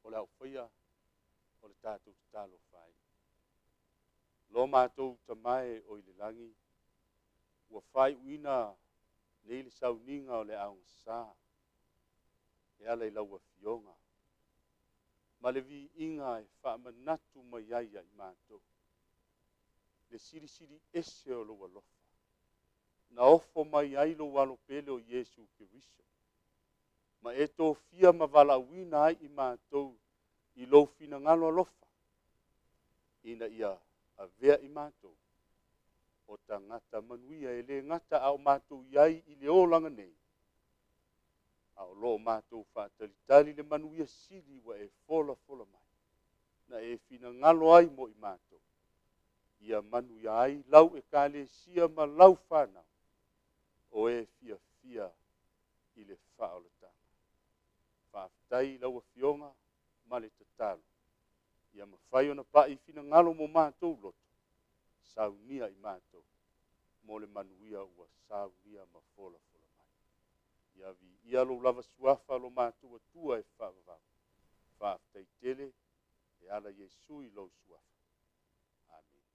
O le aufaia o le tatou tatalo fai. Lo matou Tama e o i le lagi, ua faaiuina nei le sauniga o le aogasa e ala i lau Afioga ma le viiga e faamanatu mai ai ia i matou le silisili ese o lou alofa, na ofo mai ai lou alo pele o Iesu Keriso, ma e tofia ma valaauina ai i matou i lou finagalo alofa, ina ia avea i matou o tagata manuia e le gata a o matou i ai i le olaga nei, a o lo o matou faatalitali le manuia sili ua e folafola mai, na e finagalo ai mo i matou, ia manuia ai lau Ekalesia ma lau fanau, o e fiafia i le faaolataga. Faafetai i lau Afioga ma le tatalo, ia mafai ona pai finagalo mo matou loto, saunia i matou mo le manuia ua saunia ma folafola mai. Ia viia lou lava suafa lo matou Atua e faavavau. Faafetai tele e ala Iesu i lou suafa. Amene.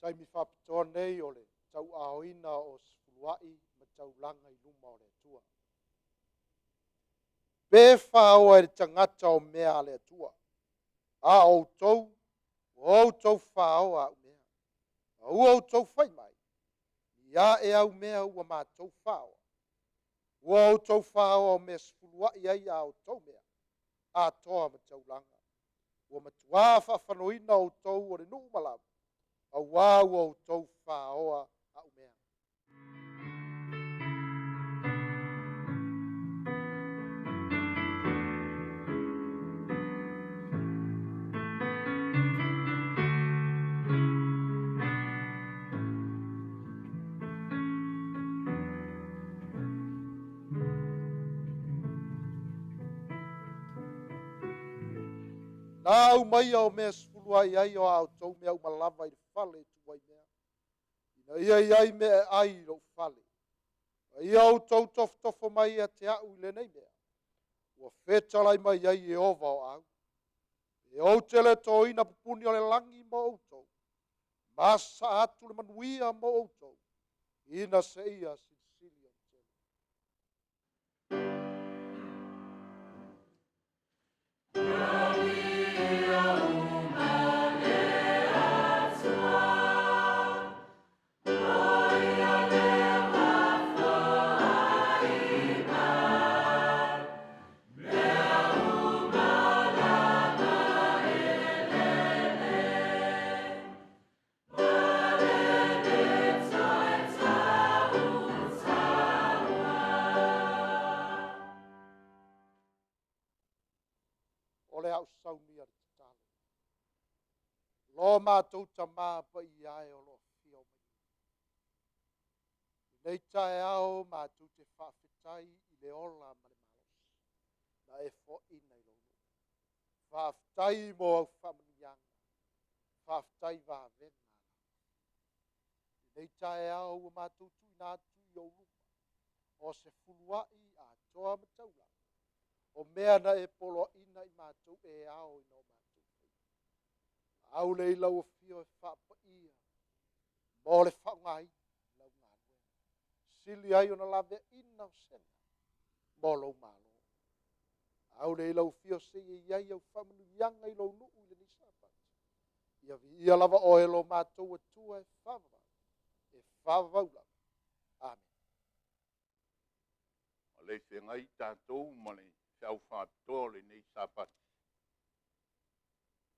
Taimi faapitoa nei o le tauaaoina o sefuluai ma taulaga i luma o le Atua. Pe faoa e le tagata o mea a le Atua. A o outou, ua outou faoa aʻu mea. A ua outou fai mai, I a ea au mea ua matou faoa? Ua outou faoa o mea sefuluaʻi ai a outou mea atoa ma taulaga. Ua matuā faafanoina outou o le nuu uma lava, auā ua outou faoa aʻu mea. Na aumaia o mea sefuluaʻi ai o a outou mea uma lava i le fale e tuu ai mea, ina ia i ai mea e ai i lou fale. A ia outou tofotofo mai ia te aʻu i lenei mea, ua fetalai mai ai Ieova o aau, pe ou te le toina pupuni o le lagi mo outou, ma sasaa atu le manuia mo outou, ina seia silisili ona tele. O le a ou saunia le tatalo. Lo matou Tamā paia e o lo o afio mai i lenei taeao matou te faafetai i le ola ma le malosi na e foaina i lou nuu. Faafetai mo au faamanuiaga, faafetai vavega lava. Lenei taeao ua matou tuuina atu i ou luma o sefuluaʻi atoa ma taulaga, o mea na e poloaina i matou e ao ina o matou faia. Valaau lea i lau Afio e faapaia mo le faaaogaina i lau galuega, sili ai ona laveaiina o sega mo lou Malo. Valaau lea i lau Afio seia i ai au faamanuiaga i lou nuu i lenei Sapati. Ia viia lava oe lo matou Atua e faavavau, e faavavau lava. Amene. O le i feagai tatou ma le feau faapitoa o lenei Sapati,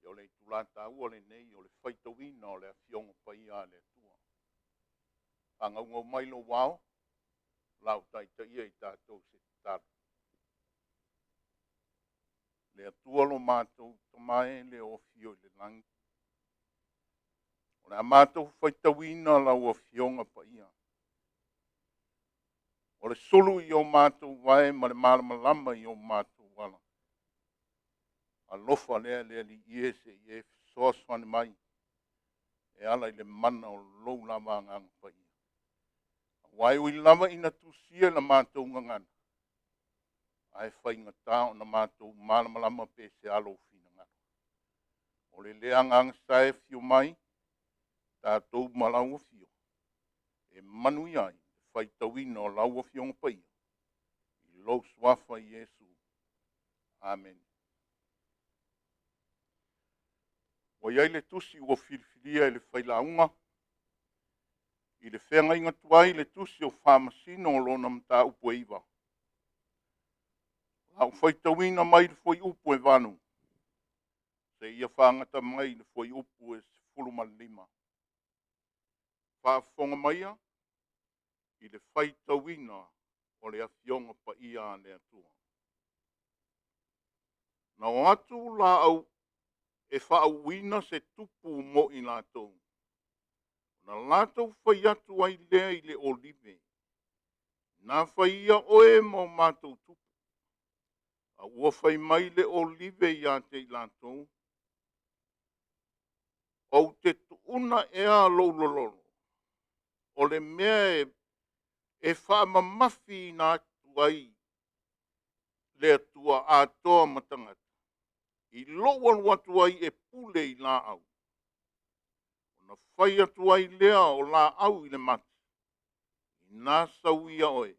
ia o le itula taua lenei o le faitauina o le Afioga Paia a le Atua. Faagaugau mai lou ao, o le a ou taitaia i tatou i se tatalo. Le Atua lo matou Tama e le o afio i le lagi, o le a matou faitauina lau Afioga Paia, o le sulu i o matou vae ma le malamalama i o matou ala. Alofa lea le Alii e se i e fesoasoani mai e ala i le mana o lou lava Agaga Paia. Aua e ui lava ina tusia i la matou gagana, ae faigata ona matou malamalama pe sea lou finagalo. O le le Agaga Sa e afio mai, tatou ma lau Afioga e manuia ai le faitauina o lau Afioga Paia, i lou Suafa Iesu. Amene. Ua i ai le tusi ua filifilia e le Failauga i le feagaiga tuai i le tusi o Faamasino o lona Mataupu e 9. O le a ou faitauina mai le fuaiupu e 8 seia fagata mai i le fuaiupu e 15. Faafofoga maia i le faitauina o le Afioga Paia a le Atua. Na o atu laau e faauuina se tupu mo i latou, ona latou fai atu ai lea i le olive, ‘Na fai ia oe ma o matou tupu.’ A ua fai mai le olive ia te i latou, ‘Ou te tuuna ea lou lololo o le mea e faamamafiina atu ai le Atua atoa ma tagata, i lou alu atu ai e pule i laau?’ Ona fai atu ai lea o laau i le mati, ‘Ina sau ia oe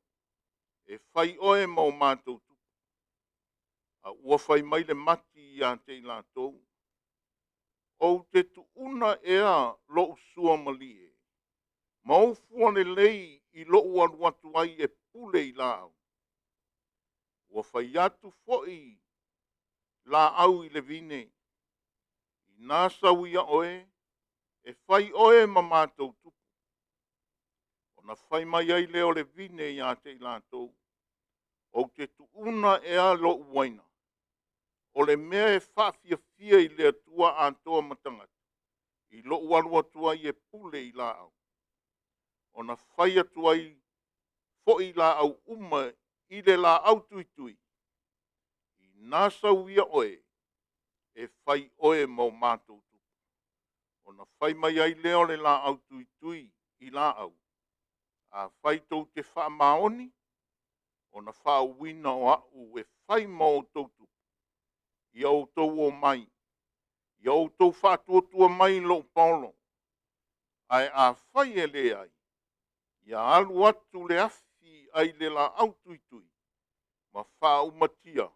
e fai oe ma o matou tupu.’ A ua fai mai le mati ia te i latou, Ou te tuuna ea lou suamalie ma ou fua lelei i lou alu atu ai e pule i laau? Ua fai atu foi laau i le vine, Ina sauia oe, e fai oe ma matou tupu. Ona fai mai ai lea o le vine ia te i latou, Ou te tuuna ea lou uaina, o le mea e faafiafia i le Atua atoa ma tagata, i lou alu atu ai e pule i laau? Ona fai atu ai foi laau uma i le laau tuitui, Ina sauia oe, e fai oe ma o matou tupu. Ona fai mai ai lea o le laau tuitui i laau, Afai tou te faamaoni ona faauuina o au e fai ma o outou tupu, ia outou omai, ia outou faatuatua mai i lou paolo. Ae afai e leai, ia alu atu le afi ai le laau tuitui ma faaumatia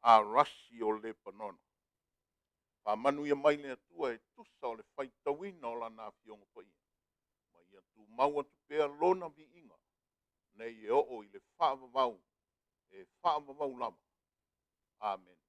arasi o Lepanona. Faamanuia mai le Atua e tusa o le faitauina o Lana Afioga Paia, ma ia tumau atu pea Lona viiga nei e oo i le faavavau e faavavau lava. Amene.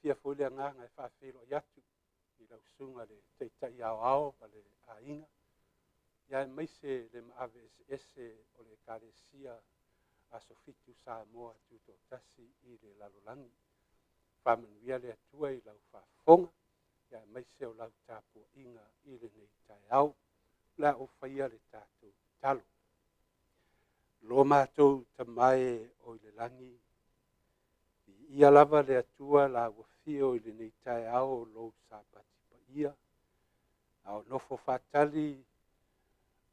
Fiafia foi le agaga e faafeiloai atu i lau susuga le Taitai Aoao ma le aiga, ia aemaise le maave eseese o le Ekalesia Aso Fitu Samoa Tutoatasi i le lalolagi. Faamanuia le Atua i lau faafofoga, ia aemaise o lau tapuaiga i lenei taeao. O le a ou faia le tatou tatalo. Lo matou Tama e o i le lagi, viia lava le Atua la ua afio i lenei taeao o lou Sapati paia, a o nofo faatali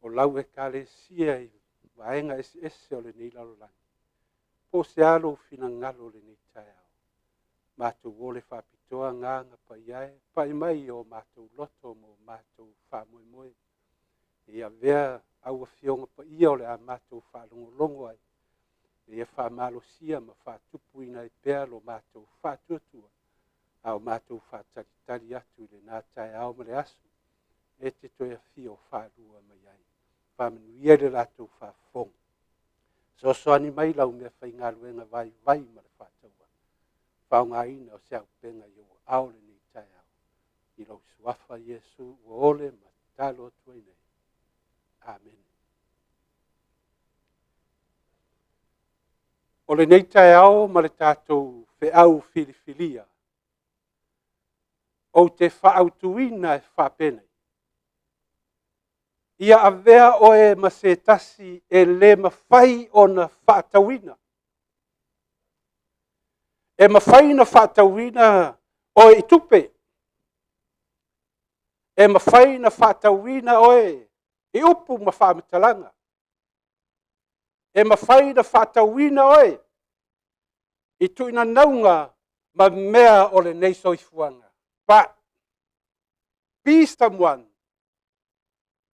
o lau Ekalesia i vaega eseese o lenei lalolagi. Po o se a lou finagalo i lenei taeao, matou o le faapitoa agaga paia e pai mai i o matou loto ma o matou faamoemoe. Ia avea au afioga paia o le a matou faalogologo ai, ia faamalosia ma faatupuina ai pea lo matou faatuatua, a o matou faatalitali atu i lena taeao ma le aso e te toe afio faalua mai ai. Faamanuia i le latou faafofoga. Fesoasoani mai lau mea faigaluega vaivai ma le faatauvaa, faaaogaina o se auupega i ou aao lenei taeao. I lou suafa Iesu ua ole ma tatalo atu ai nei. Amene. O lenei taeao ma le tatou feau filifilia, ou te faautuina e faapenei, ia avea oe ma se tasi e le mafai ona faatauina. E mafai ona faatauina oe i tupe, e mafai ona faatauina oe i upu ma faamatalaga, e mafai ona faatauina oe i tuinanauga ma mea o lenei soifuaga. But be someone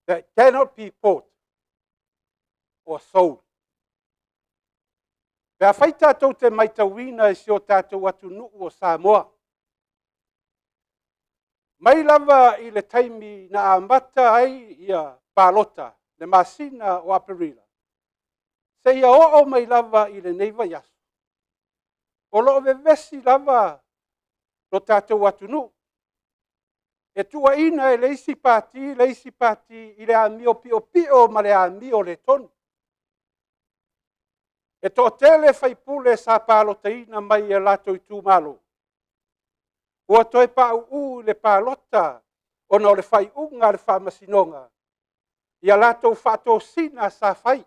that cannot be bought or sold. Pe afai tatou te matauina i si o tatou atunuu o Samoa, mai lava i le taimi na amata ai ia palota, le masina o Aperila, seia oo mai lava i lenei vaiaso, o lo o vevesi lava lo tatou atunuu. E tuuaiina e le isi pati le isi pati i le amio piopio ma le amio le tonu. E toatele sui usufono sa palotaina mai e latou itumalo, ua toe pauu i le palota ona o le faaiuga a le faamasinoga i a latou faatosina sa fai.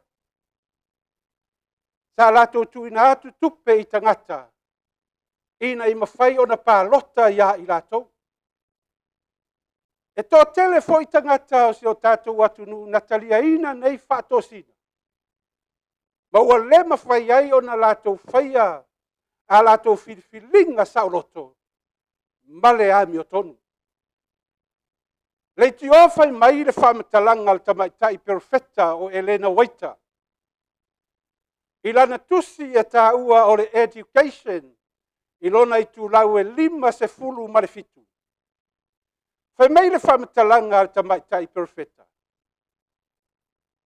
Sa latou tuuina atu tupe i tagata ina ia mafai ona palota ia i latou. E toatele foi tagata o si o tatou atunuu na taliaina nei faatosina, ma ua le mafai ai ona latou faia a latou filifiliga saoloto ma le amiotonu. Leitioa fai mai le faamatalaga a le tamaitai perofeta o Elena Uaita i lana tusi e taua o le Education i lona itulau e 57, fai mai le faamatalaga a le tamaitai perofeta,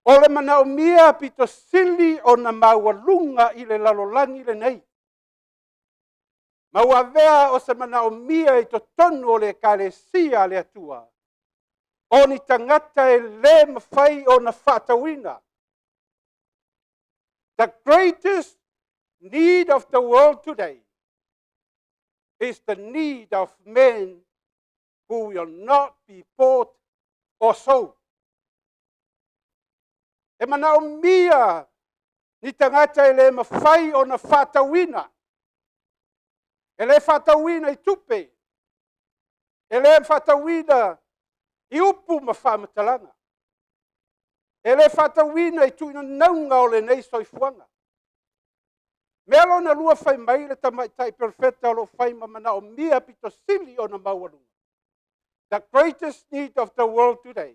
o le manaomia pito sili ona maualuga i le lalolagi lenei, ma ua avea o se manaomia i totonu o le Ekalesia a le Atua, o ni tagata e le mafai ona faatauina. The greatest need of the world today is the need of men who will not be bought or sold. E manaomia ni tagata e le mafai ona faatauina, e le faatauina i tupe, e le faatauina i upu ma faamatalaga, e le faatauina i tuinanauga o lenei soifuaga. Mea lona lua fai mai le tamaitai perofeta o lo o fai ma manaomia pito sili ona maualuga. The greatest need of the world today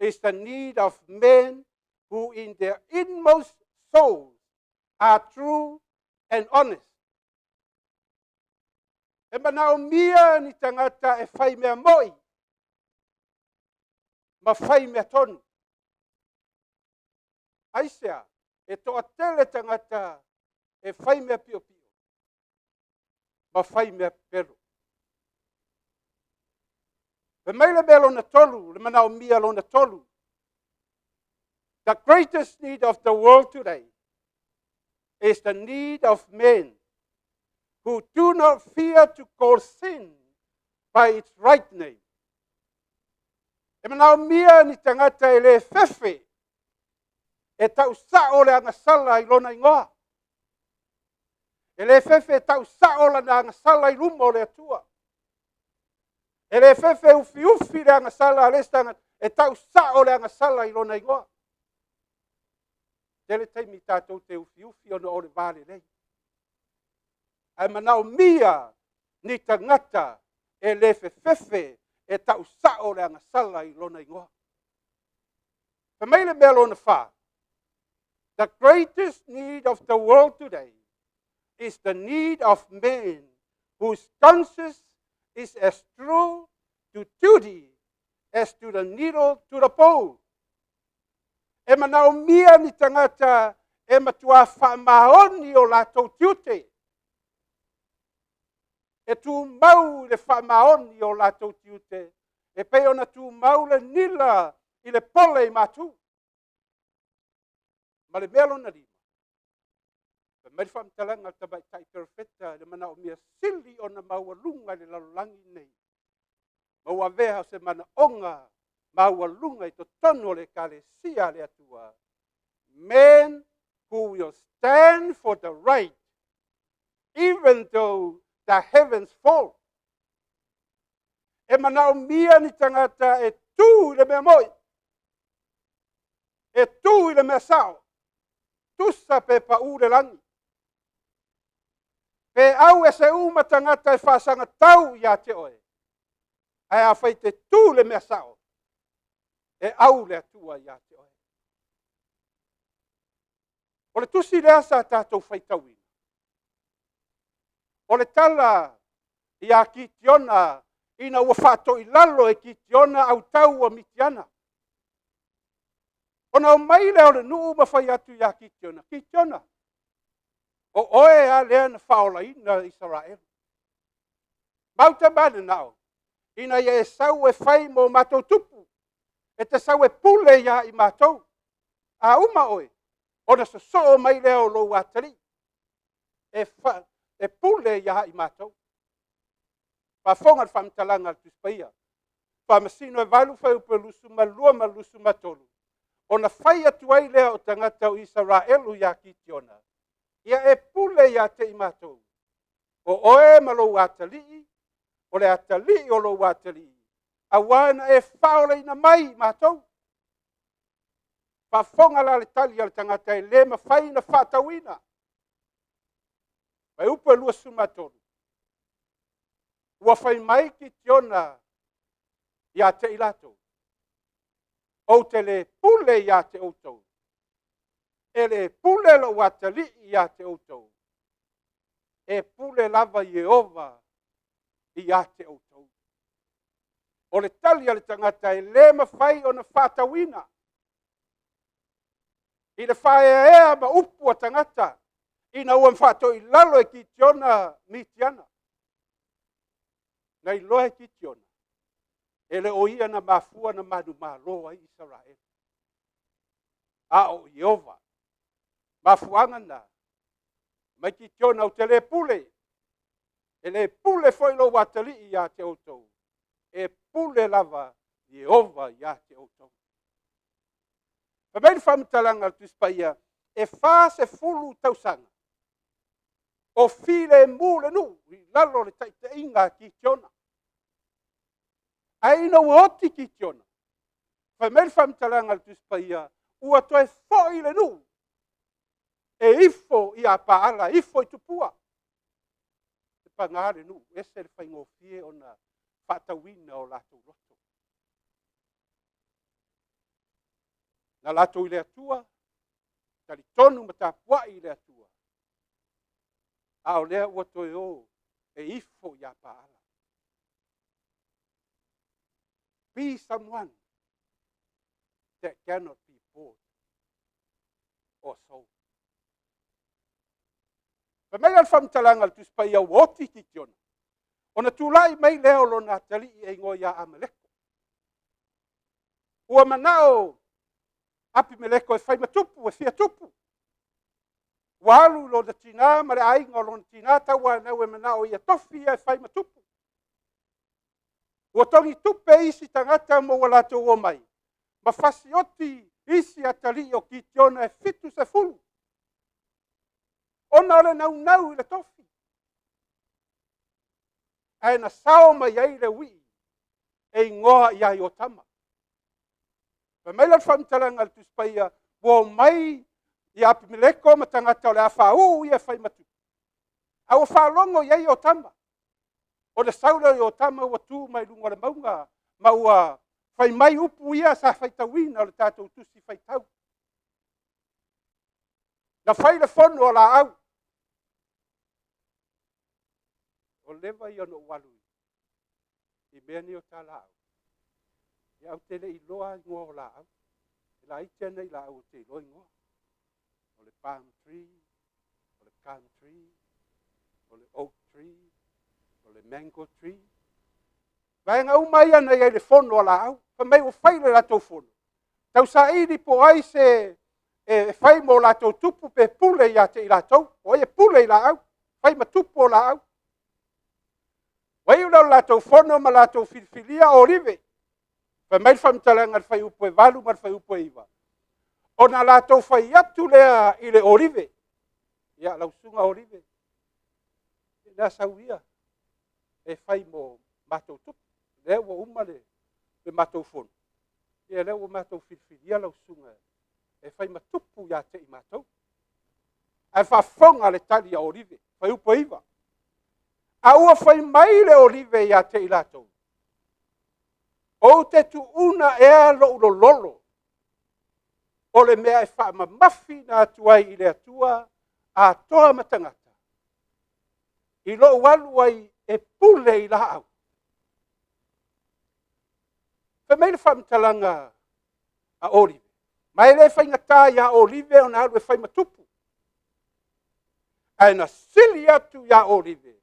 is the need of men who in their inmost souls are true and honest. E manaomia ni tagata e fai mea moi ma fai mea tonu. Aisea? E toatele tagata e fai mea piopio. Ma fai mea pepelo. Fai mai le mea lona tolu, le manaomia lona tolu. The greatest need of the world today is the need of men who do not fear to call sin by its right name. E manaomia ni tagata e le fefe e tau sao le agasala i lona igoa. E le fefe e tau sao lana agasala i luma o le Atua. E le fefe ufiufi le agasala a le isi tagata e tau sao le agasala i lona igoa. Tele taimi tatou te ufiufi ona o le va lelei. Ae manaomia ni tagata e le fefefe e tau sao le agasala i lona igoa. Fai mai le mea lona fa, the greatest need of the world today is the need of men whose conscience is as true to duty as to the needle to the pole. E manaomia ni tagata e matua faamaoni o latou tiute. E tumau i le faamaoni o latou tiute, e pei ona tumau le nila i le pole i matu. Ma le mea lona lima, fai mai le faamatalaga a le tamaitai perofeta i le manaomia sili ona maualuga i le lalolagi lenei, ma ua avea o se manaoga maualuga i totonu o le Ekalesia a le Atua, men who will stand for the right even though the heavens fall. E manaomia ni tagata e tu i le mea moi, e tu i le mea sao, tusa pe pau le lagi. Pe au e se uma tagata e faasagatau ia te oe, ae afai te tu le mea sao, e au le Atua ia te oe. O le tusi lea sa tatou faitauina. O le tala ia Kitiona ina ua faatoilalo e Kitiona autau o Mitiana. Ona omai lea o le nuu ma fai atu ia Kitiona, Kitiona, o oe a lea na faaolaina Isaraelu. Matou te mananao ina ia e sau e fai mo matou tupu, e te sau e pule ia i matou. A uma oe, ona sosoo mai lea o lou atalii e pule ia i matou. Faafofoga le faamatalaga a le Tusi Paia. Faamasino e 8 fuaiupu 22 ma le 23. Ona fai atu ai lea o tagata o Isaraelu ia Kitiona, ia e pule ia te i matou, o oe ma lou atalii, o le atalii o lou atalii, aua na e faaolaina mai matou. Faafofoga la le tali a le tagata e le mafai ona faatauina. Fuaiupu e 23. Ua fai mai Kitiona ia te i latou, ou te le pule ia te outou, e le pule lou atalii ia te outou, e pule lava Ieova ia te outou. O le tali a le tagata e le mafai ona faatauina i le faaeaea ma upu a tagata ina ua faatoilalo e Kitiona Mitiana. Na iloa e Kitiona, e le o ia na mafua na manumalo ai Isaraelu, a o Ieova. Mafuaaga na, mai Kitiona, ou te le pule, e le pule foi lou atalii ia te outou, e pule lava Ieova ia te outou. Fai mai le faamatalaga a le Tusi Paia, e 40 tausaga o filemu le nuu i lalo o le taitaiga a Kitiona. Ae ina ua oti Kitiona, fai mai le faamatalaga a le Tusi Paia, ua toe foi le nuu e ifo ia Paala, ifo i tupua. E paga le nuu, ese le faigofie ona faatauina o latou loto. Na latou i le Atua, talitonu ma tapuai i le Atua, a o lea ua toe o e ifo ia Paala. Be someone that cannot be bought or sold. Fai mai la le faamatalaga a le Tusi Paia ua oti Kitiona, ona tulai mai lea o lona atalii e igoa ia Ameleko. Ua manao Apimeleko e fai ma tupu, e fia tupu. Ua alu i lona tinā ma le aiga o lona tinā tauanau e manao ia tofi ia e fai ma tupu. Ua togi tupe isi tagata ma ua latou omai ma fasioti isi atalii o Kitiona e 70, ona o le naunau i le tofi. Ae na sao mai ai le uii e igoa ia Iotama. Fai mai la le faamatalaga a le Tusi Paia, ua omai ia Apimeleko ma tagata o le a faauu ia e fai ma tupu, a ua faalogo i ai Iotama. O le sau lea o Iotama ua tu mai luga o le mauga ma ua fai mai upu ia sa faitauina o le tatou tusi faitau. Na fai le fono a laau. O le leva ia ona ou alu i mea nei o ta laau, ia ou te le iloa igoa o laau. E laiti lava nai laau ou te iloa igoa. O le palm tree, o le gum tree, o le oak tree, o le mango tree. Vaega uma ia na i ai i le fono a laau. Fai mai ua fai le latou fono, tausaili po o ai se e fai mo latou tupu pe pule ia te i latou, o ai e pule i laau, fai ma tupu o laau. Ua iu lea o le latou fono ma latou filifilia o Olive. Fai mai le faamatalaga i le fuaiupu 8 ma le fuaiupu 9, ona latou fai atu lea i le Olive, ia lau susuga Olive, lea sau ia e fai mo matou tupu. Lea ua uma le matou fono, ia lea ua matou filifilia lau susuga e fai ma tupu ia te i matou. Ae faafofoga le tali a Olive, fuaiupu 9. A ua fai mai le Olive ia te i latou, ou te tuuna ea lou lololo o le mea e faamamafiina atu ai i le Atua atoa ma tagata, i lou alu ai e pule i laau. Fai mai le faamatalaga a Olive, ma e le faigata ia Olive ona alu e fai ma tupu, ae na sili atu ia Olive,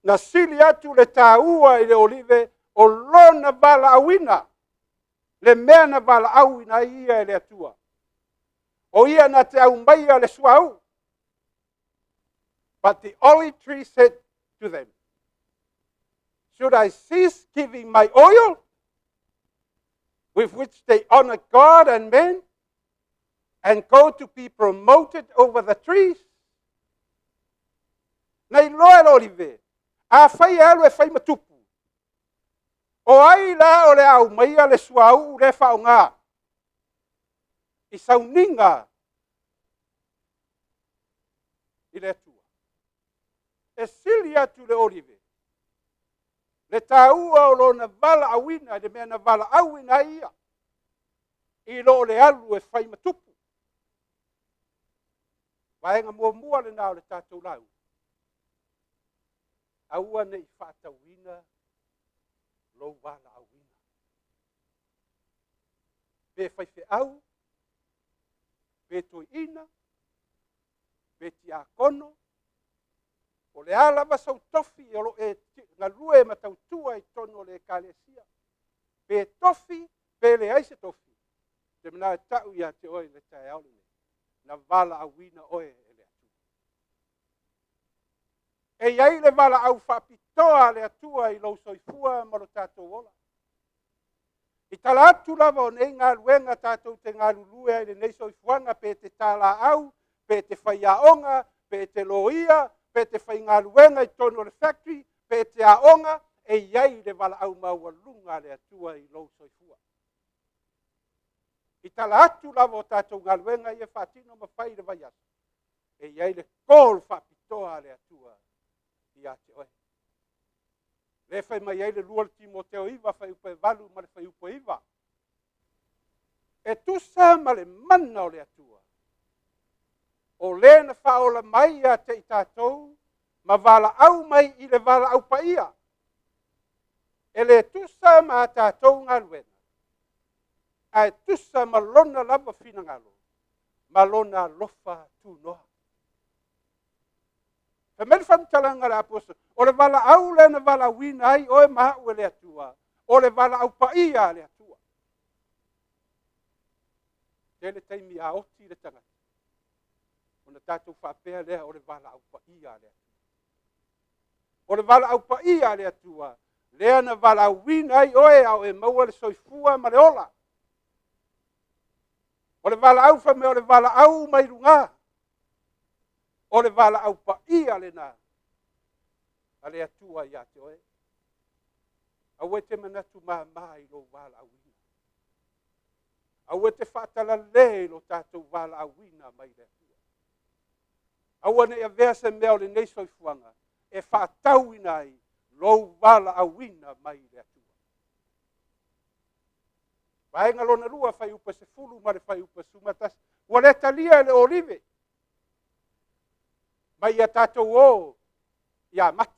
na sili atu le taua i le Olive o lona valaauina, le mea na valaauina ai ia e le Atua. O ia na te aumaia le suauu. But the olive tree said to them, should I cease giving my oil, with which they honor God and men, and go to be promoted over the trees? Na iloa e le Olive, afai e alu e fai ma tupu, o ai la o le a aumaia le suauu lea e faaaoga i sauniga i le Atua? E sili atu le Olive le taua o lona valaauina i le mea na valaauina ai ia, i lo le alu e fai ma tupu. Vaega muamua lena o le tatou lauga. Aua ne i faatauina lou valaauina. Pe faifeau, pe toeaina, pe tiakono, o le a lava sou tofi o lo o e galue ma tautua i totonu o le ekalesia, pe tofi, pe leai se tofi, ou te manao e tau ia te oe i le taeao lenei, na valaauina oe e le Atua. E i ai le valaau faapitoa a le Atua i lou soifua ma lo tatou ola. I tala atu lava o nei galuega tatou te galulue ai i lenei soifuaga, pe te talaau, pe te faiaoga, pe te loia, pe te faigaluega i totonu o le factory, pe te aoga, e i ai le valaau maualuga a le Atua i lou soifua. I tala atu lava o tatou galuega ia faatino ma fai i le vaiaso, e i ai le call faapitoa a le Atua ia te oe. Lea fai mai ai le 2 Timoteo 9, fuaiupu 8 ma le fuaiupu 9. E tusa ma le mana o le Atua, o le na faaola mai ia te i tatou ma valaau mai i le valaau paia, e le tusa ma a tatou galuega, ae tusa ma lona lava finagalo ma lona alofa tunoa. Fai mai le faamatalaga a le Aposo, o le valaau lea na valaauina ai oe ma au e le Atua, o le valaau paia a le Atua. Tele taimi a oti le tagata, ona tatou faapea lea o le valaau paia a le Atua. O le valaau paia a le Atua, lea na valaauina ai oe a o e maua le soifua ma le ola. O le valaau fai mai o le valaau mai luga. O le valaau paia lena a le Atua ia te oe. Aua e te manatu māmā i lou valaauina. Aua e te faatalale i lo tatou valaauina mai le Atua. Aua ne i avea se mea o lenei soifuaga e faatauina ai lou valaauina mai le Atua. Vaega lona lua, fuaiupu 10 ma le fuaiupu 11. Ua le talia e le Olive mai ia tatou o ia Mati.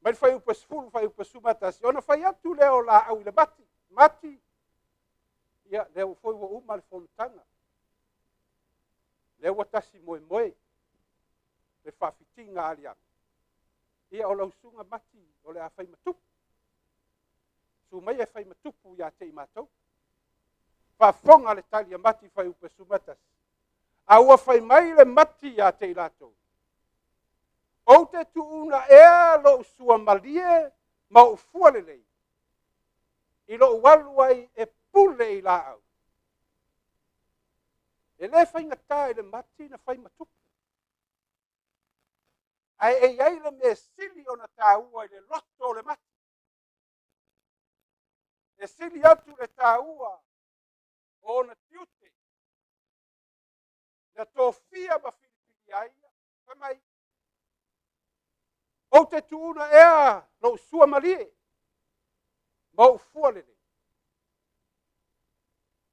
Mai le fuaiupu 10, fuaiupu 11, ona fai atu lea o laau i le Mati. Mati, ia, lea foi ua uma le fonotaga. Lea ua tasi moemoe le faafitiga aliaga. Ia, o lau susuga Mati, o le a fai ma tupu. Su mai e fai ma tupu ia te i matou. Faafofoga le tali a Mati fuaiupu 11. A ua fai mai le Mati ia te i latou, ou te tuuna ea lou suamalie ma ou fua lelei, i lou alu ai e pule i laau. E le faigata i le Mati na fai ma tupu. Ae e i ai le mea sili ona taua i le loto o le Mati. E sili atu le taua o ona tiute na tofia ma filifilia ai ia. Fai mai, ou te tuuna ea lou suamalie ma ou fua lelei.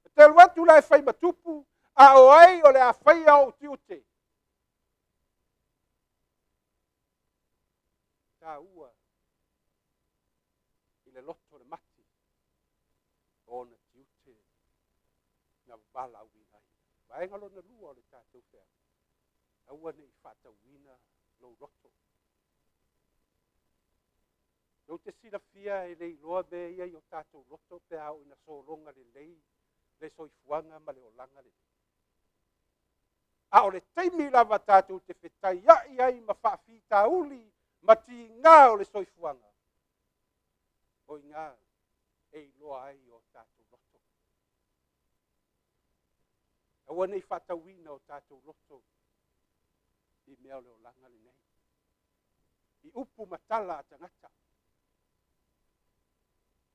E te alu atu la e fai ma tupu, a o ai o le a faia ou tiute? Taua i le loto le Mati o ona tiute na valaauina ai. Vaega lona lua o le tatou feau, aua ne i faatauina lou loto. Tou te silafia e le iloa mea ia i o tatou loto pe a oo ina sologa lelei le soifuaga ma le olaga lenei. A o le taimi lava tatou te fetaiai ai ma faafitauli ma tiga o le soifuaga, o i ina e iloa ai o tatou loto. Aua ne i faatauina o tatou loto i mea o le olaga lenei, i upu ma tala a tagata.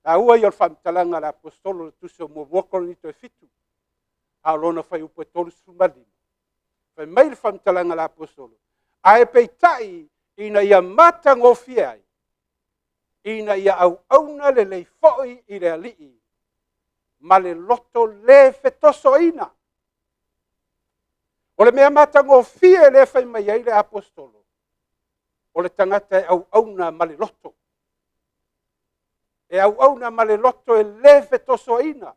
Taua ia o le faamatalaga a le Aposetolo le tusi o 1 Korinito e 7, a o lona fuaiupu e 35. Fai mai le faamatalaga a le Aposetolo, ae peitai ina ia matagofie ai, ina ia auauna lelei foi i le Alii ma le loto le fetosoaina. O le mea matagofie lea fai mai ai le Aposetolo, o le tagata e auauna ma le loto. E auauna ma le loto e le fetosoaina.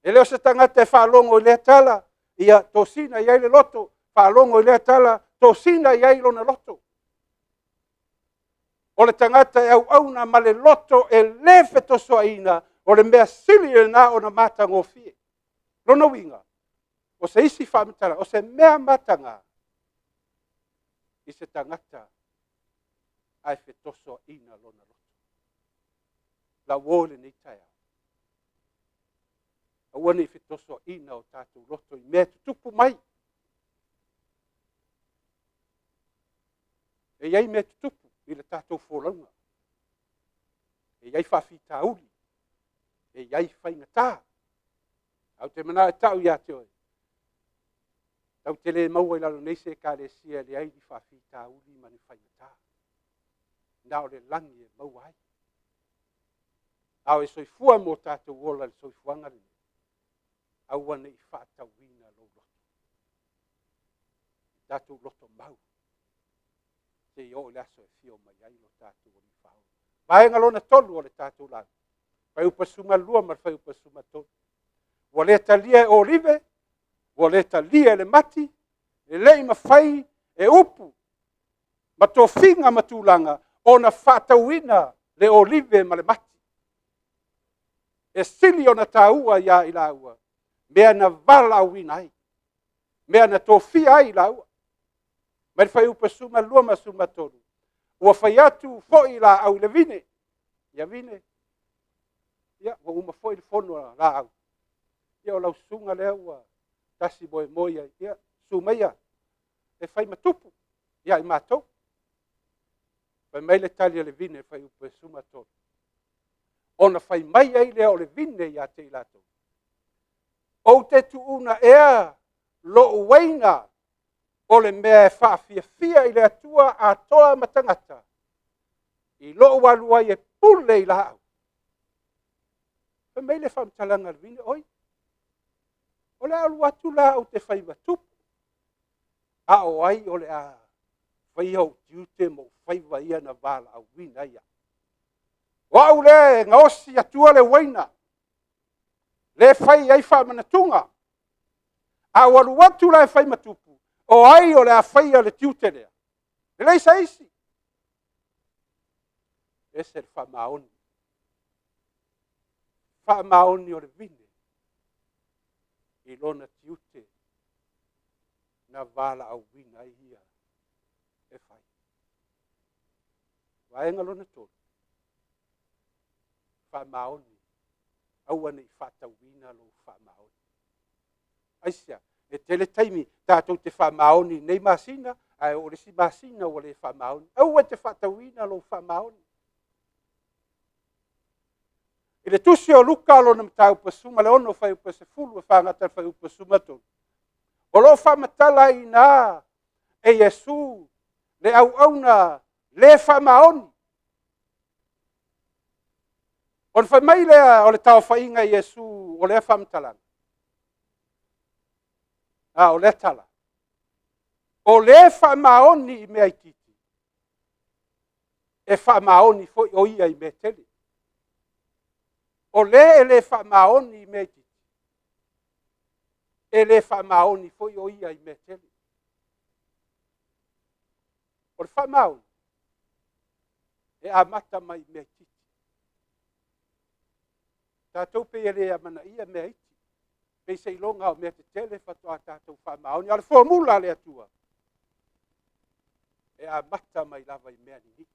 E le o se tagata e faalogo i lea tala, ia tosina i ai le loto, faalogo i lea tala, tosina i ai lona loto. O le tagata e auauna ma le loto e le fetosoaina, o le mea sili lena ona matagofie. Lona uiga, o se isi faamatalaga, o se mea mataga i se tagata ae fetosoaina lona loto. Lauo i lenei taeao. Aua ne i fetosoaina o tatou loto i mea tutupu mai. E i ai mea tutupu i le tatou folauga. E i ai faafitauli. E i ai faigata. Ae ou te manao e tau ia te oe, tatou te le maua i lalo nei se ekalesia e leai ni faafitauli ma ni faigata. Na o le lagi e maua ai. A o e soifua mo tatou ola i le soifuaga lenei, aua ne i faatauina lou loto. Tatou loto mau, seia oo i le aso e afio mai ai lo tatou Alii Faaola. Vaega lona tolu o le tatou lauga, fuaiupu 12 ma le fuaiupu 13. Ua le talia e Olive, ua le talia e le Mati, e le i mafai E upu ma tofiga ma tulaga ona faatauina le olive ma le mati. E sili ona taua ia i laua mea na valaauina ai, mea na tofia ai i laua. Mai le fuaiupu 12 ma le 13, ua fai atu foi laau i le vine, ia vine, ia ua uma foi le fono a laau, ia o lau susuga lea ua tasi moemoe ai, ia susu maia e fai ma tupu ia i matou. Fai mai le tali a le vine i le fuaiupu 13, ona fai mai ai lea o le vine ia te i latou, ou te tuuna ea lou uaina o le mea e faafiafia i le Atua atoa ma tagata, i lou alu ai e pule i laau? Fai mai le faamatalaga a le vine, oi, o le a alu atu la ou te fai ma tupu, a o ai o le a faia ou tiute ma ou faiva ia na valaauina ai au? O au lea e gaosi atua le uaina, lea e fai ai faamanatuga. A ou alu atu la e fai ma tupu, o ai o le a faia le tiute lea? E leai se isi. E ese le faamaoni, faamaoni o le vine i lona tiute na valaauina ai ia e fai. Vaega lona tolu, faamaoni, aua ne i faatauina lou faamaoni. Aisea? E tele taimi tatou te faamaoni i lenei masina, ae oo i le isi masina ua le faamaoni. Aua e te faatauina lou faamaoni. I le tusi o Luka lona mataupu 16, fuaiupu 10 e faagata i le fuaiupu 13, o lo o faamatala ai i ina e Iesu le auauna le faamaoni. Ona fai mai lea o le taaofaiga a Iesu o lea faamatalaga, a o lea tala, o le faamaoni i mea itiiti, e faamaoni foi o ia i mea e tele. O le e le faamaoni i mea itiiti, e le faamaoni foi o ia i mea e tele. O le faamaoni, e amata mai i mea itiiti. Tatou pei e le amanaia mea iti, pei seiloga o mea tetele faatoa tatou faamaoni. A o le formula a le Atua, e amata mai lava i mea nini'i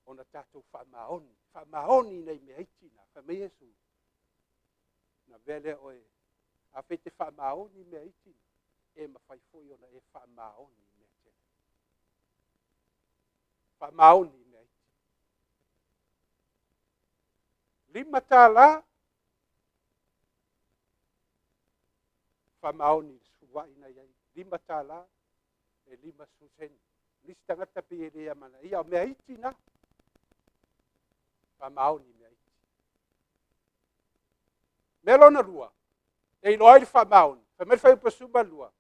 ona tatou faamaoni, faamaoni i nai mea iti na. Fai mai Iesu, ona avea lea o oe, afai e te faamaoni i mea iti, e mafai foi ona e faamaoni i mea tele. Faamaoni i mea iti. $5, faamaoni i le sefuluai na i ai, $5 e 50 sene. Nisi tagata pei e le amanaia, o mea iti na. Faamaoni i mea iti. Mea lona lua, e iloa ai le faamaoni, fai mai le fuaiupu 12,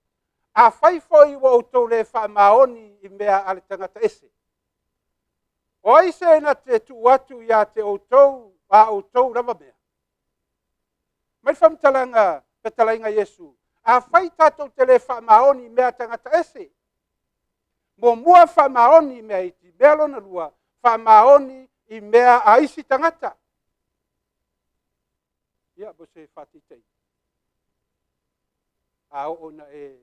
afai foi ua outou le faamaoni i mea a le tagata ese, o ai se na te tuu atu ia te outou a outou lava mea? Mai le faamatalaga fetalaiga Iesu, afai tatou te le faamaoni i mea a tagata ese, muamua faamaoni i mea iti, mea lona lua, faamaoni i mea a isi tagata. Ia, mo se faataitaiga, a oo ina e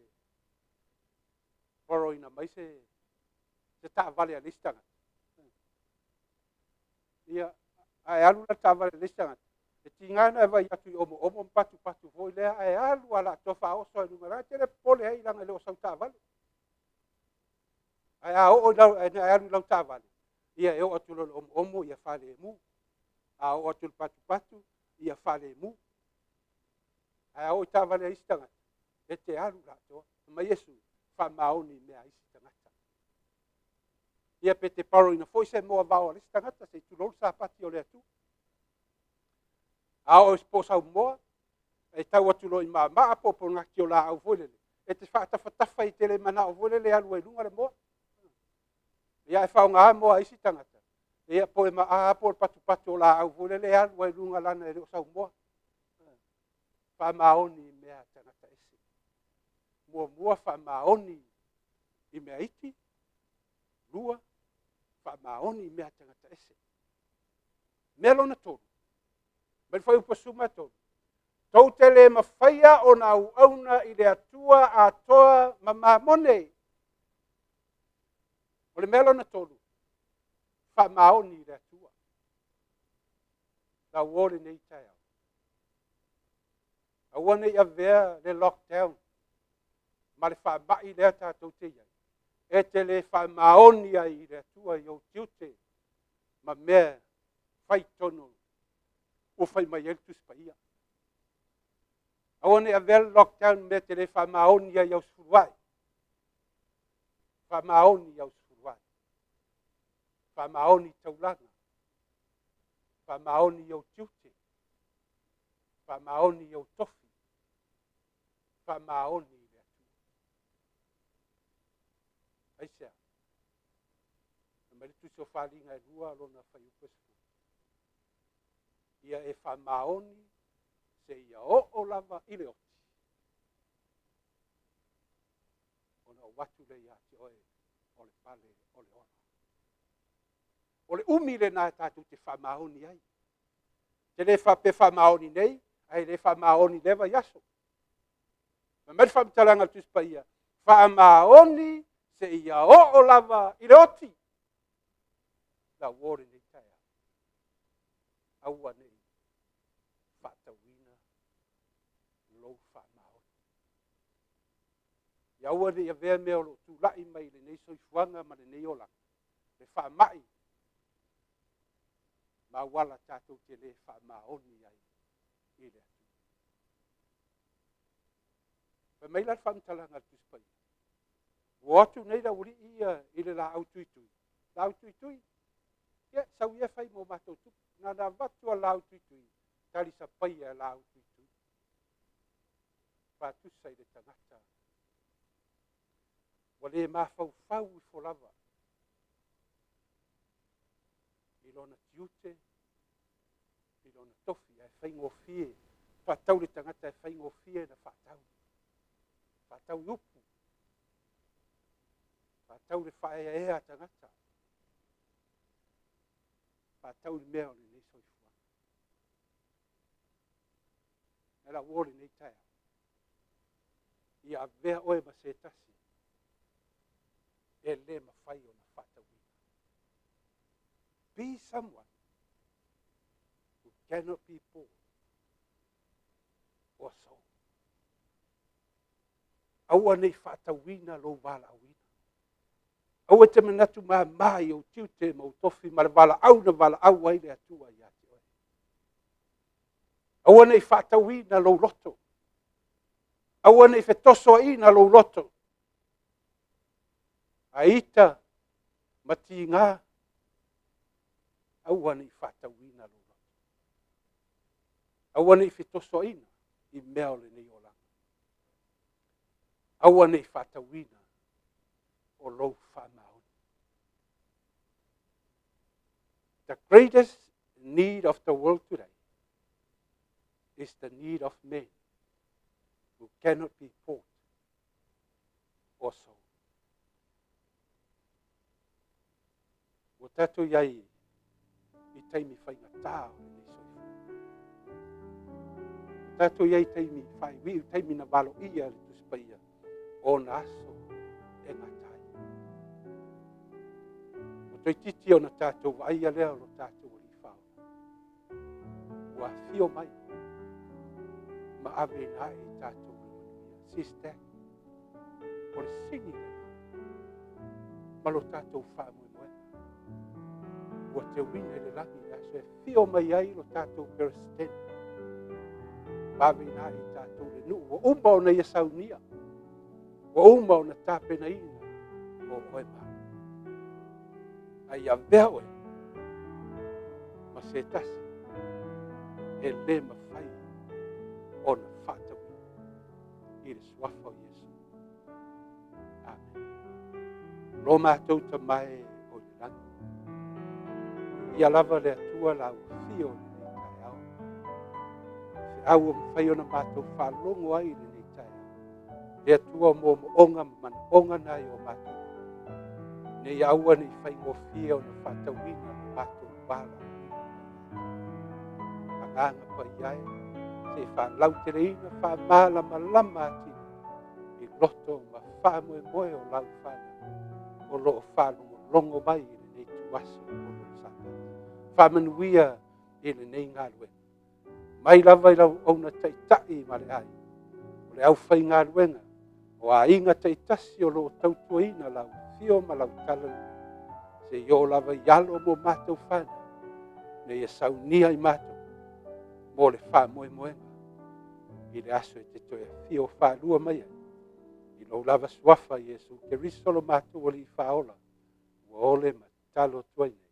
borrow-ina mai se taavale a le isi tagata, ia, ae alu la le taavale a le isi tagata, e tiga ona e vaai atu i omoomo ma patupatu foi lea, ae alu lava laatoa faaoso lava i luga, e te le popole ai leaga e le o sau taavale. Ae a oo ina e alu i lau taavale, ia e oo atu loa i le omoomo ia faalemu, a oo atu i le patupatu ia faalemu. Ae a oo i taavale a isi tagata, e te alu laatoa. Fai mai Iesu, faamaoni i mea a isi tagata. Ia pe te borrow-ina foi se moavao a le isi tagata, se i tulou le Sapati o le Atua. A oo i se po o sau moa, e tau atu loa i Maamaa po o Ponati o laau foi lele, e te faatafatafa i te le manao foi lele e alu ai i luga le moa. Ia ae faaaoga moa a isi tagata, ia po e maa po o le patupatu o laau foi lele e alu ai i luga leaga e le o sau moa. Faamaoni i mea a tagata ese. Muamua faamaoni i mea iti, lua, faamaoni i mea a tagata ese. Mea lona tolu, mai le fuaiupu 13, tou te le mafaia ona auauna i le Atua atoa ma mamone. O le mea lona tolu, faamaoni i le Atua. Lau o lenei taeao. Aua ne i avea le lockdown ma le faamai lea tatou te i ai, e te le faamaoni ai i le Atua i ou tiute ma mea fai tonu ua fai mai ai le Tusi Paia. Aua ne i avea le lockdown mea e te le faamaoni ai i au sefuluai. Faamaoni i au sefuluai. Faamaoni i taulaga. Faamaoni i ou tiute. Faamaoni i ou tofi. Faamaoni i le Atua. Aisea? Fai mai le Tusi o Faliga e 2 lona fuaiupu e 10. Ia e faamaoni seia oo lava i le oti, ona ou atu lea ia te oe o le pale o le ola. O le umi lena e tatou te faamaoni ai. Te le faapea faamaoni nei, ae le faamaoni lea vaiaso. Fai mai le faamatalaga a le Tusi Paia, faamaoni seia oo lava i le oti. Lau o lenei taeao, aua ne i faatauina lou faamaoni. Ia aua ne i avea mea o lo o tulai mai i lenei soifuaga ma lenei olaga, le faamai ma auala tatou te le faamaoni ai i le Atua. Fai mai la le faamatalaga a le Tusi Paia, ua o atu nei le aualii ia i le laau tuitui, laau tuitui, ia sau ia fai mo matou tupe. Na ona avatu a laau tuitui, talisapaia e laau tuitui. Faatusa i le tagata ua le mafaufau ifo lava i lona tiute, i lona tofi, ae faigofie, faatau le tagata e faigofie na faatau. Faatau i upu, faatau le faaeaea a tagata, faatau i mea o lenei soifuaga. Ae lau o lenei taeao, ia avea oe ma se tasi e le mafai ona faatauina. Be someone who cannot be bought or sold. Aua ne i faatauina lou valaauina. Aua te manatu māmā i ou tiute ma ou tofi ma le valaau na valaau ai le Atua ia te oe. Aua ne i faatauina lou loto. Aua ne i fetosoaina lou loto. A ita ma tiga, aua ne i faatauina lou loto. Aua ne i fetosoaina i mea o lenei olaga. Aua ne i faatauina o lou faamaoni. The greatest need of the world today is the need of men who cannot be bought or sold. Ua tatou i ai i taimi faigata o lenei soifua. Ua tatou i ai i taimi faaiuiu, taimi na valoia e le Tusi Paia o ona aso e gata ai. Ua toeitiiti ona tatou vaaia lea o lo tatou Alii Faaola. Ua afio mai ma aveina ae i tatou le manuia. Sister, o le sini lena ma lo tatou faamoemoega. Ua teuina i le lagi le aso e afio mai ai lo tatou Peresetene. Ma aveina ae i tatou le nuu ua uma ona ia saunia, ua uma ona tapenaina mo oe ma au. A ia avea oe ma se tasi e le mafai ona faatauina i le suafa o Iesu. Amen. Lo matou Tama e o i le lagi, ia lava le Atua lau afio i lenei taeao. Feau ua mafai ona matou faalogo ai i lenei taeao. Le Atua o moomooga ma manaoga na i o matou, ne i aua ne i faigofie ona faatauina lo matou valaauina mai ia te Agaga Paia e, se i faalauteleina, faamalamalama atili i loto ma faamoemoe o lau fanau o lo o faalogologo mai i lenei ituaso o lou Sapati. Faamanuia i lenei galuega, mai lava i lau auauna taitai ma le aiga, o le aufaigaluega, o aiga taitasi o lo o tautuaina lau afio ma lau talalelei, seia oo lava i alo ma matou fanau, ina ia saunia i matou mo le faamoemoega i le aso e te toe afio faalua mai ai, i lou lava suafa Iesu Keriso lo matou Alii Faaola, ua ole ma tatalo atu ai nei.